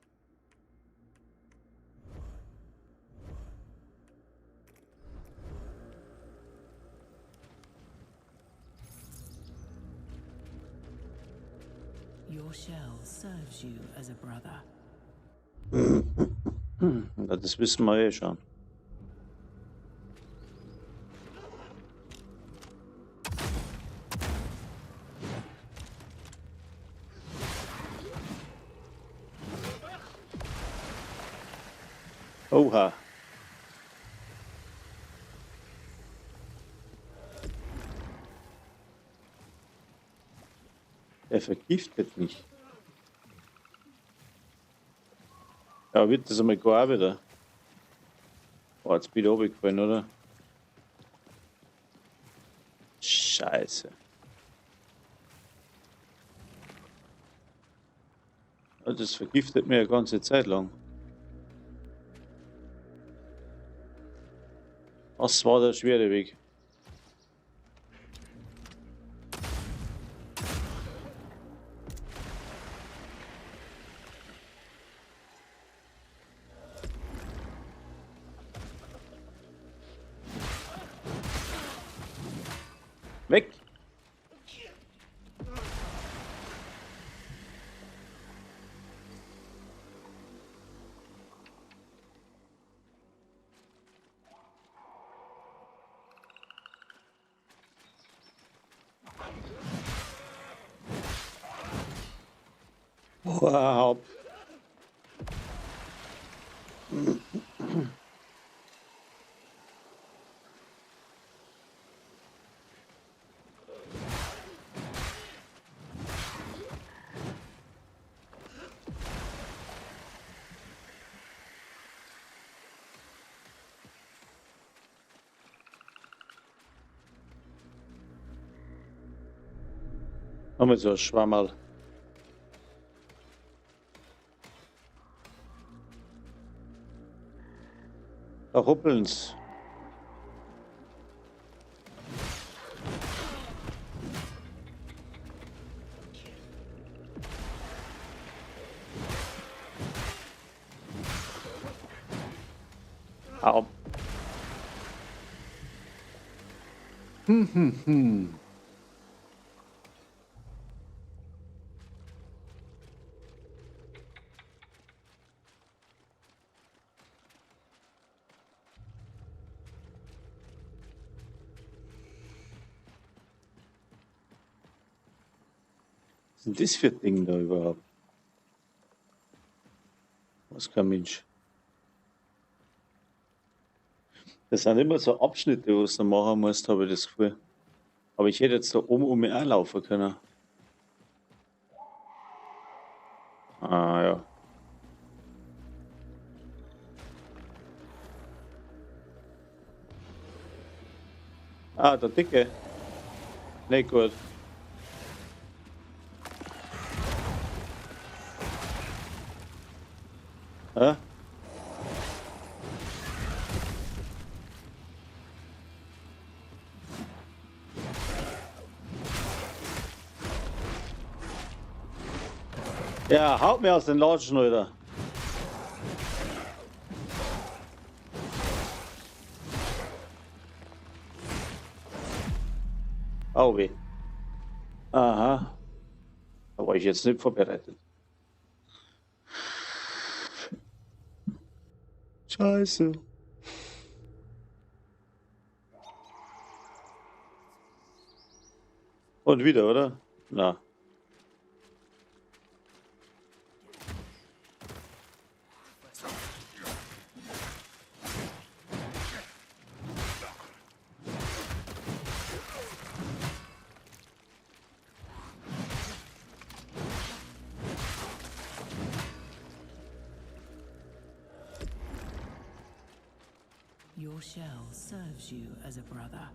Your shell serves you as a brother. Na, das wissen wir eh schon. Oha. Er vergiftet mich. Ja, wird das einmal gar wieder. Boah, jetzt bin ich runtergefallen, oder? Scheiße. Das vergiftet mir eine ganze Zeit lang. Das war der schwere Weg. Weg! Wow. Haben wir so ein Schwammerl. Da ruppeln's. Au. Was ist denn das für ein Ding da überhaupt? Was kein Mensch. Das sind immer so Abschnitte, wo du dann machen musst, habe ich das Gefühl. Aber ich hätte jetzt da oben um mich auch laufen können. Ah, ja. Ah, der Dicke. Nicht gut. Hä? Ja, haut mir aus den Latschen, Alter. Au weh. Aha. Da war ich jetzt nicht vorbereitet. Scheiße. Und wieder, oder? Na. Your shell serves you as a brother.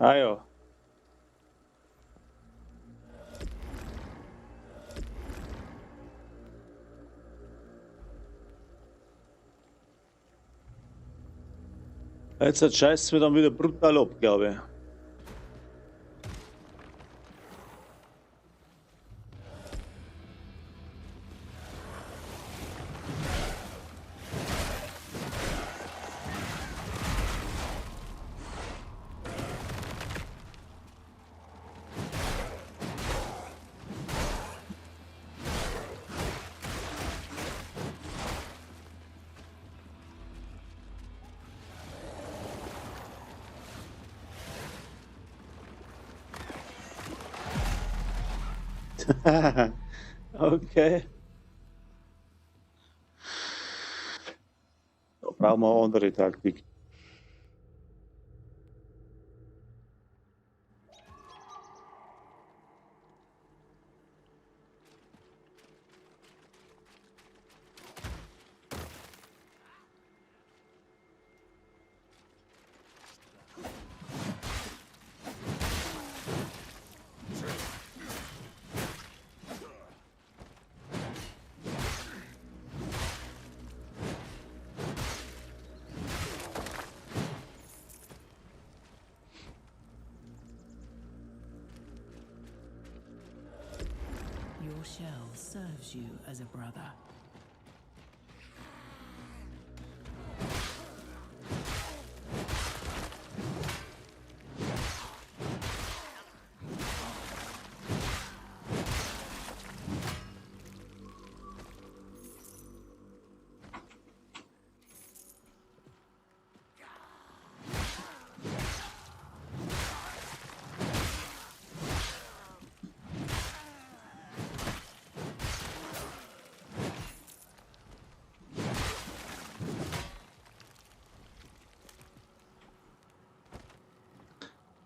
Ah ja. Jetzt scheißt mir dann wieder brutal ab, glaube ich. Okay. Da brauchen wir eine andere Taktik. Your shell serves you as a brother.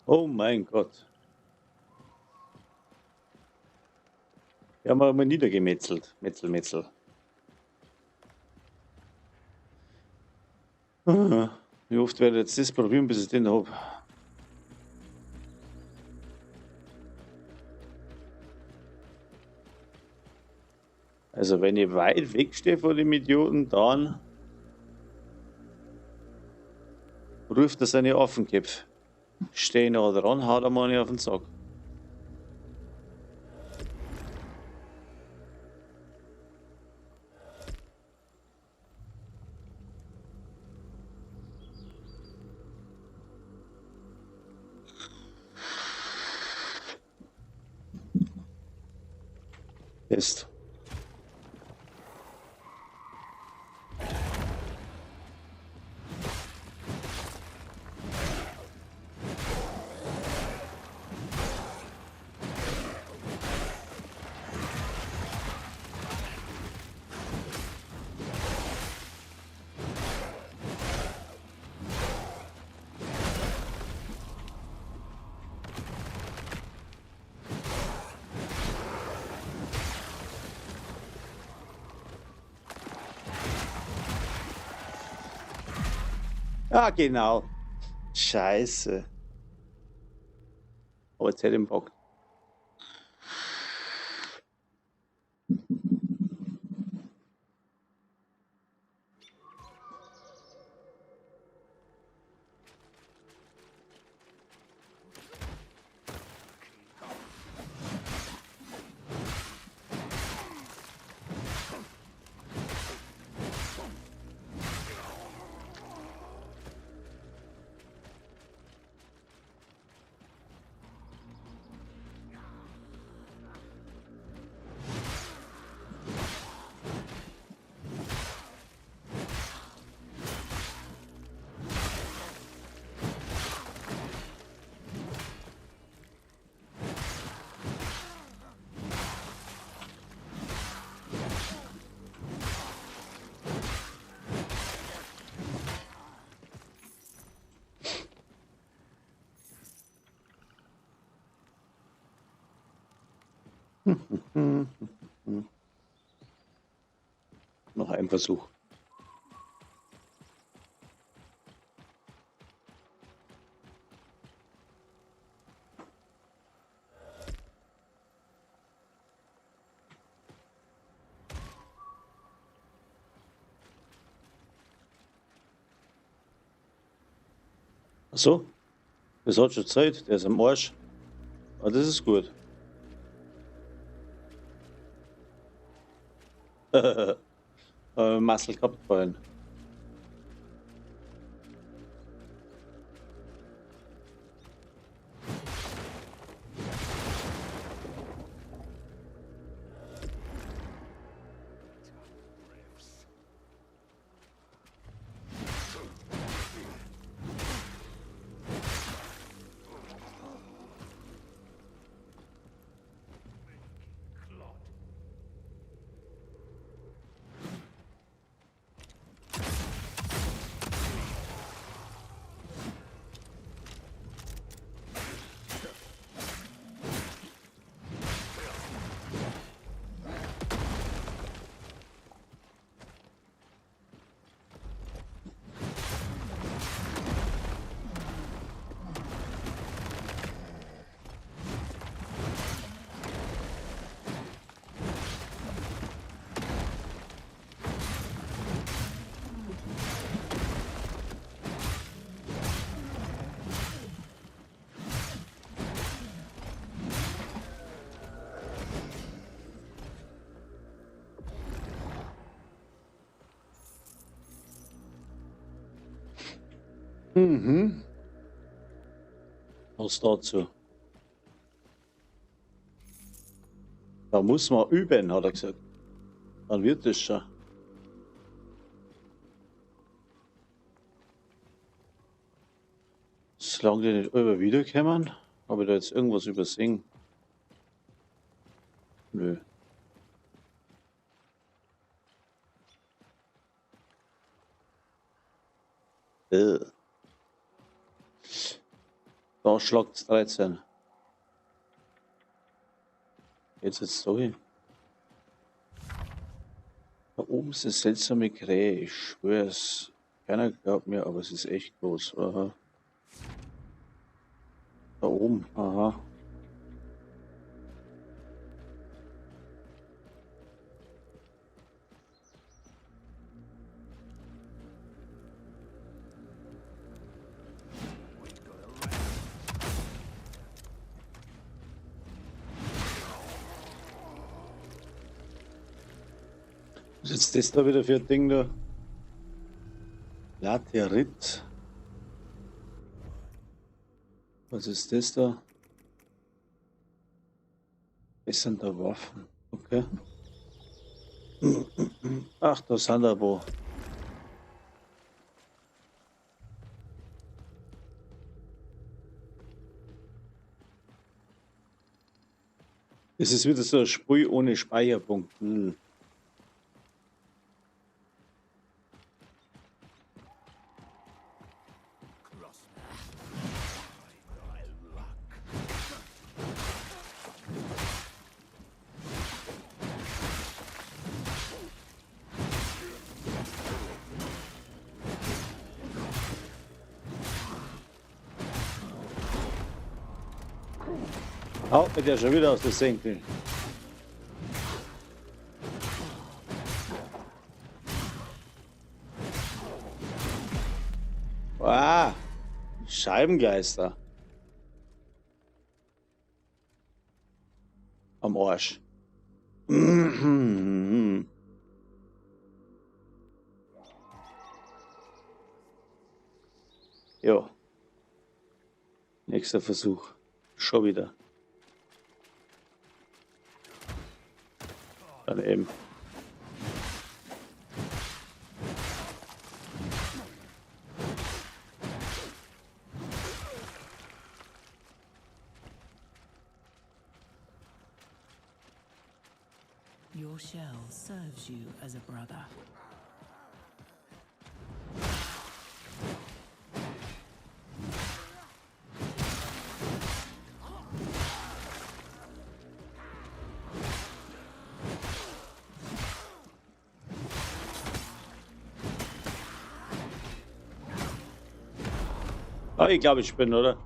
Oh mein Gott. Die haben wir mal niedergemetzelt. Metzel, Metzel. Wie oft werde ich jetzt das probieren, bis ich den hab? Also wenn ich weit wegstehe von dem Idioten, dann ruft er seine Affenköpfe. Steh ich noch dran, haut er mal nicht auf den Sack. Ist. Ja, genau. Scheiße. Aber jetzt hätte ich ihn gepackt. Noch ein Versuch. Ach so. Das hat schon Zeit, der ist am Arsch. Aber das ist gut. Marcel gehabt vorhin. Mhm. Was dazu? Da muss man üben, hat er gesagt. Dann wird es schon. Solange die nicht über wiederkommen, habe ich da jetzt irgendwas übersehen? Nö. Da schlagt's 13. Geht's jetzt da hin? Da oben ist eine seltsame Krähe, ich schwör's. Keiner glaubt mir, aber es ist echt groß. Aha. Da oben, aha. Was ist jetzt das da wieder für ein Ding da? Laterit. Was ist das da? Das sind da Waffen. Okay. Ach, da sind da wo. Das ist wieder so ein Spiel ohne Speicherpunkt. Haut mir der schon wieder aus der Senkel. Ah, Scheibengeister. Am Arsch. Jo. Nächster Versuch. Schon wieder. Dann eben. Your shell serves you as a brother. Ah, ich glaube, ich bin, oder?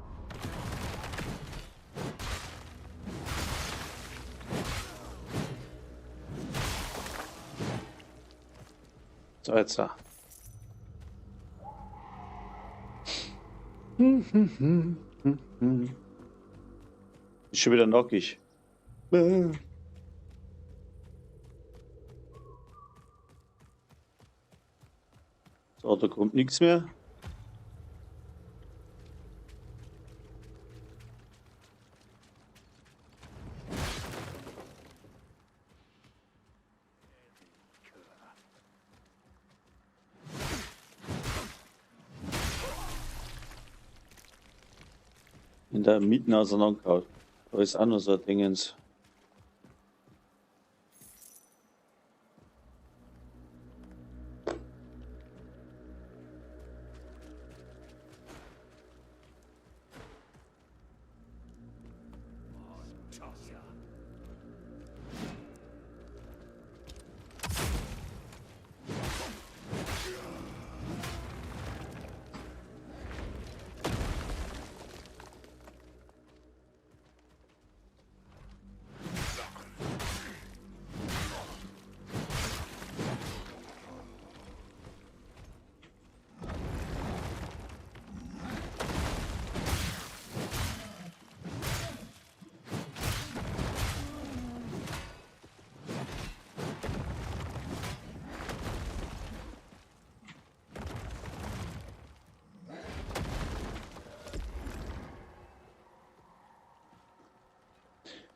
So, jetzt da. Ist schon wieder nackig. So, da kommt nichts mehr. In der Mitten auseinandergehauen. Da ist auch noch so ein Dingens.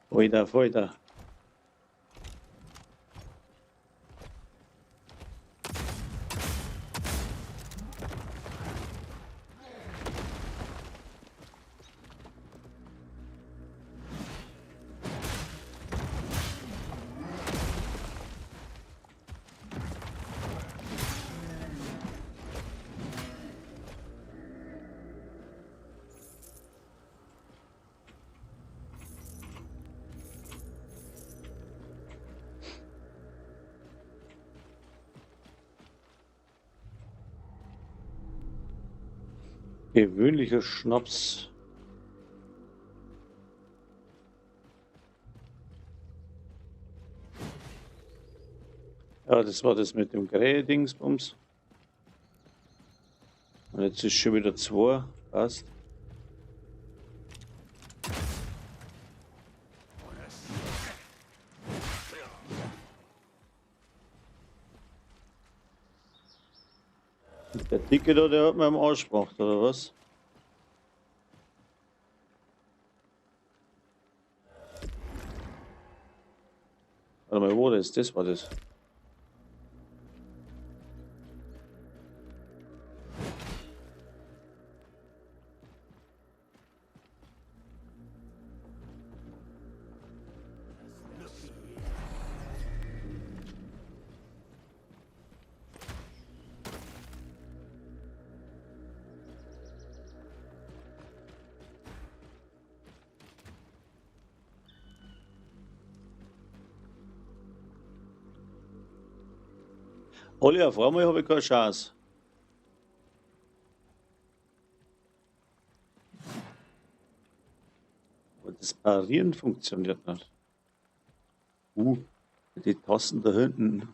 Weiter, weiter. Gewöhnlicher Schnaps. Ja, das war das mit dem Krähe-Dingsbums. Und jetzt ist schon wieder 2. Passt. Der Dicke da, der hat mir am Arsch gemacht, oder was? Warte mal, wo das? Das war das. Alle auf einmal habe ich keine Chance. Aber das Parieren funktioniert nicht. Die Tasten da hinten.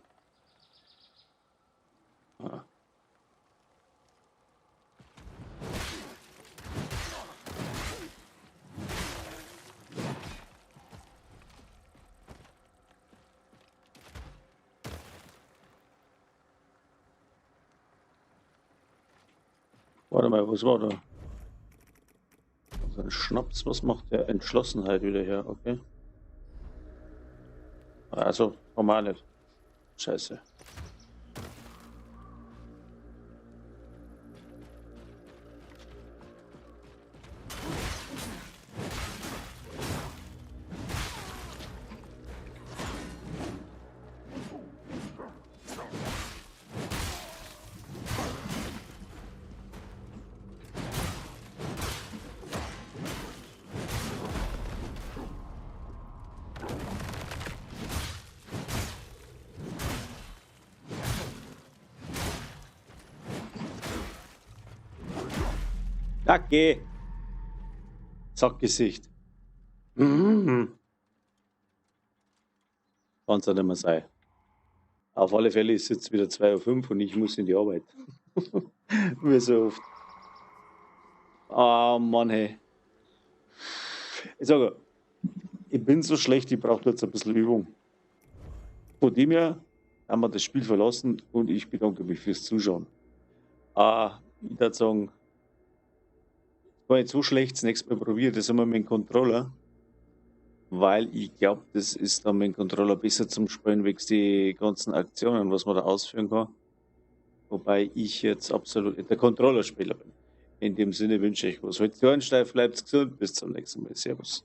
Ah. Warte mal, was war da? Also ein Schnaps, was macht der? Entschlossenheit wieder her, okay. Also, normal nicht. Scheiße. Danke. Sackgesicht. Kann's ja nicht mehr sein. Auf alle Fälle ist jetzt wieder 2:05 Uhr und ich muss in die Arbeit. Wie so oft. Ah, Mann, hey. Ich sage, ich bin so schlecht, ich brauche jetzt ein bisschen Übung. Von dem her haben wir das Spiel verlassen und ich bedanke mich fürs Zuschauen. Ah, ich würde sagen, war nicht so schlecht, das nächste Mal probiere das einmal mit dem Controller. Weil ich glaube, das ist dann mit dem Controller besser zum Spielen, wegen die ganzen Aktionen, was man da ausführen kann. Wobei ich jetzt absolut der Controllerspieler bin. In dem Sinne wünsche ich was. Halt's die Ohren steif, bleibt gesund. Bis zum nächsten Mal. Servus.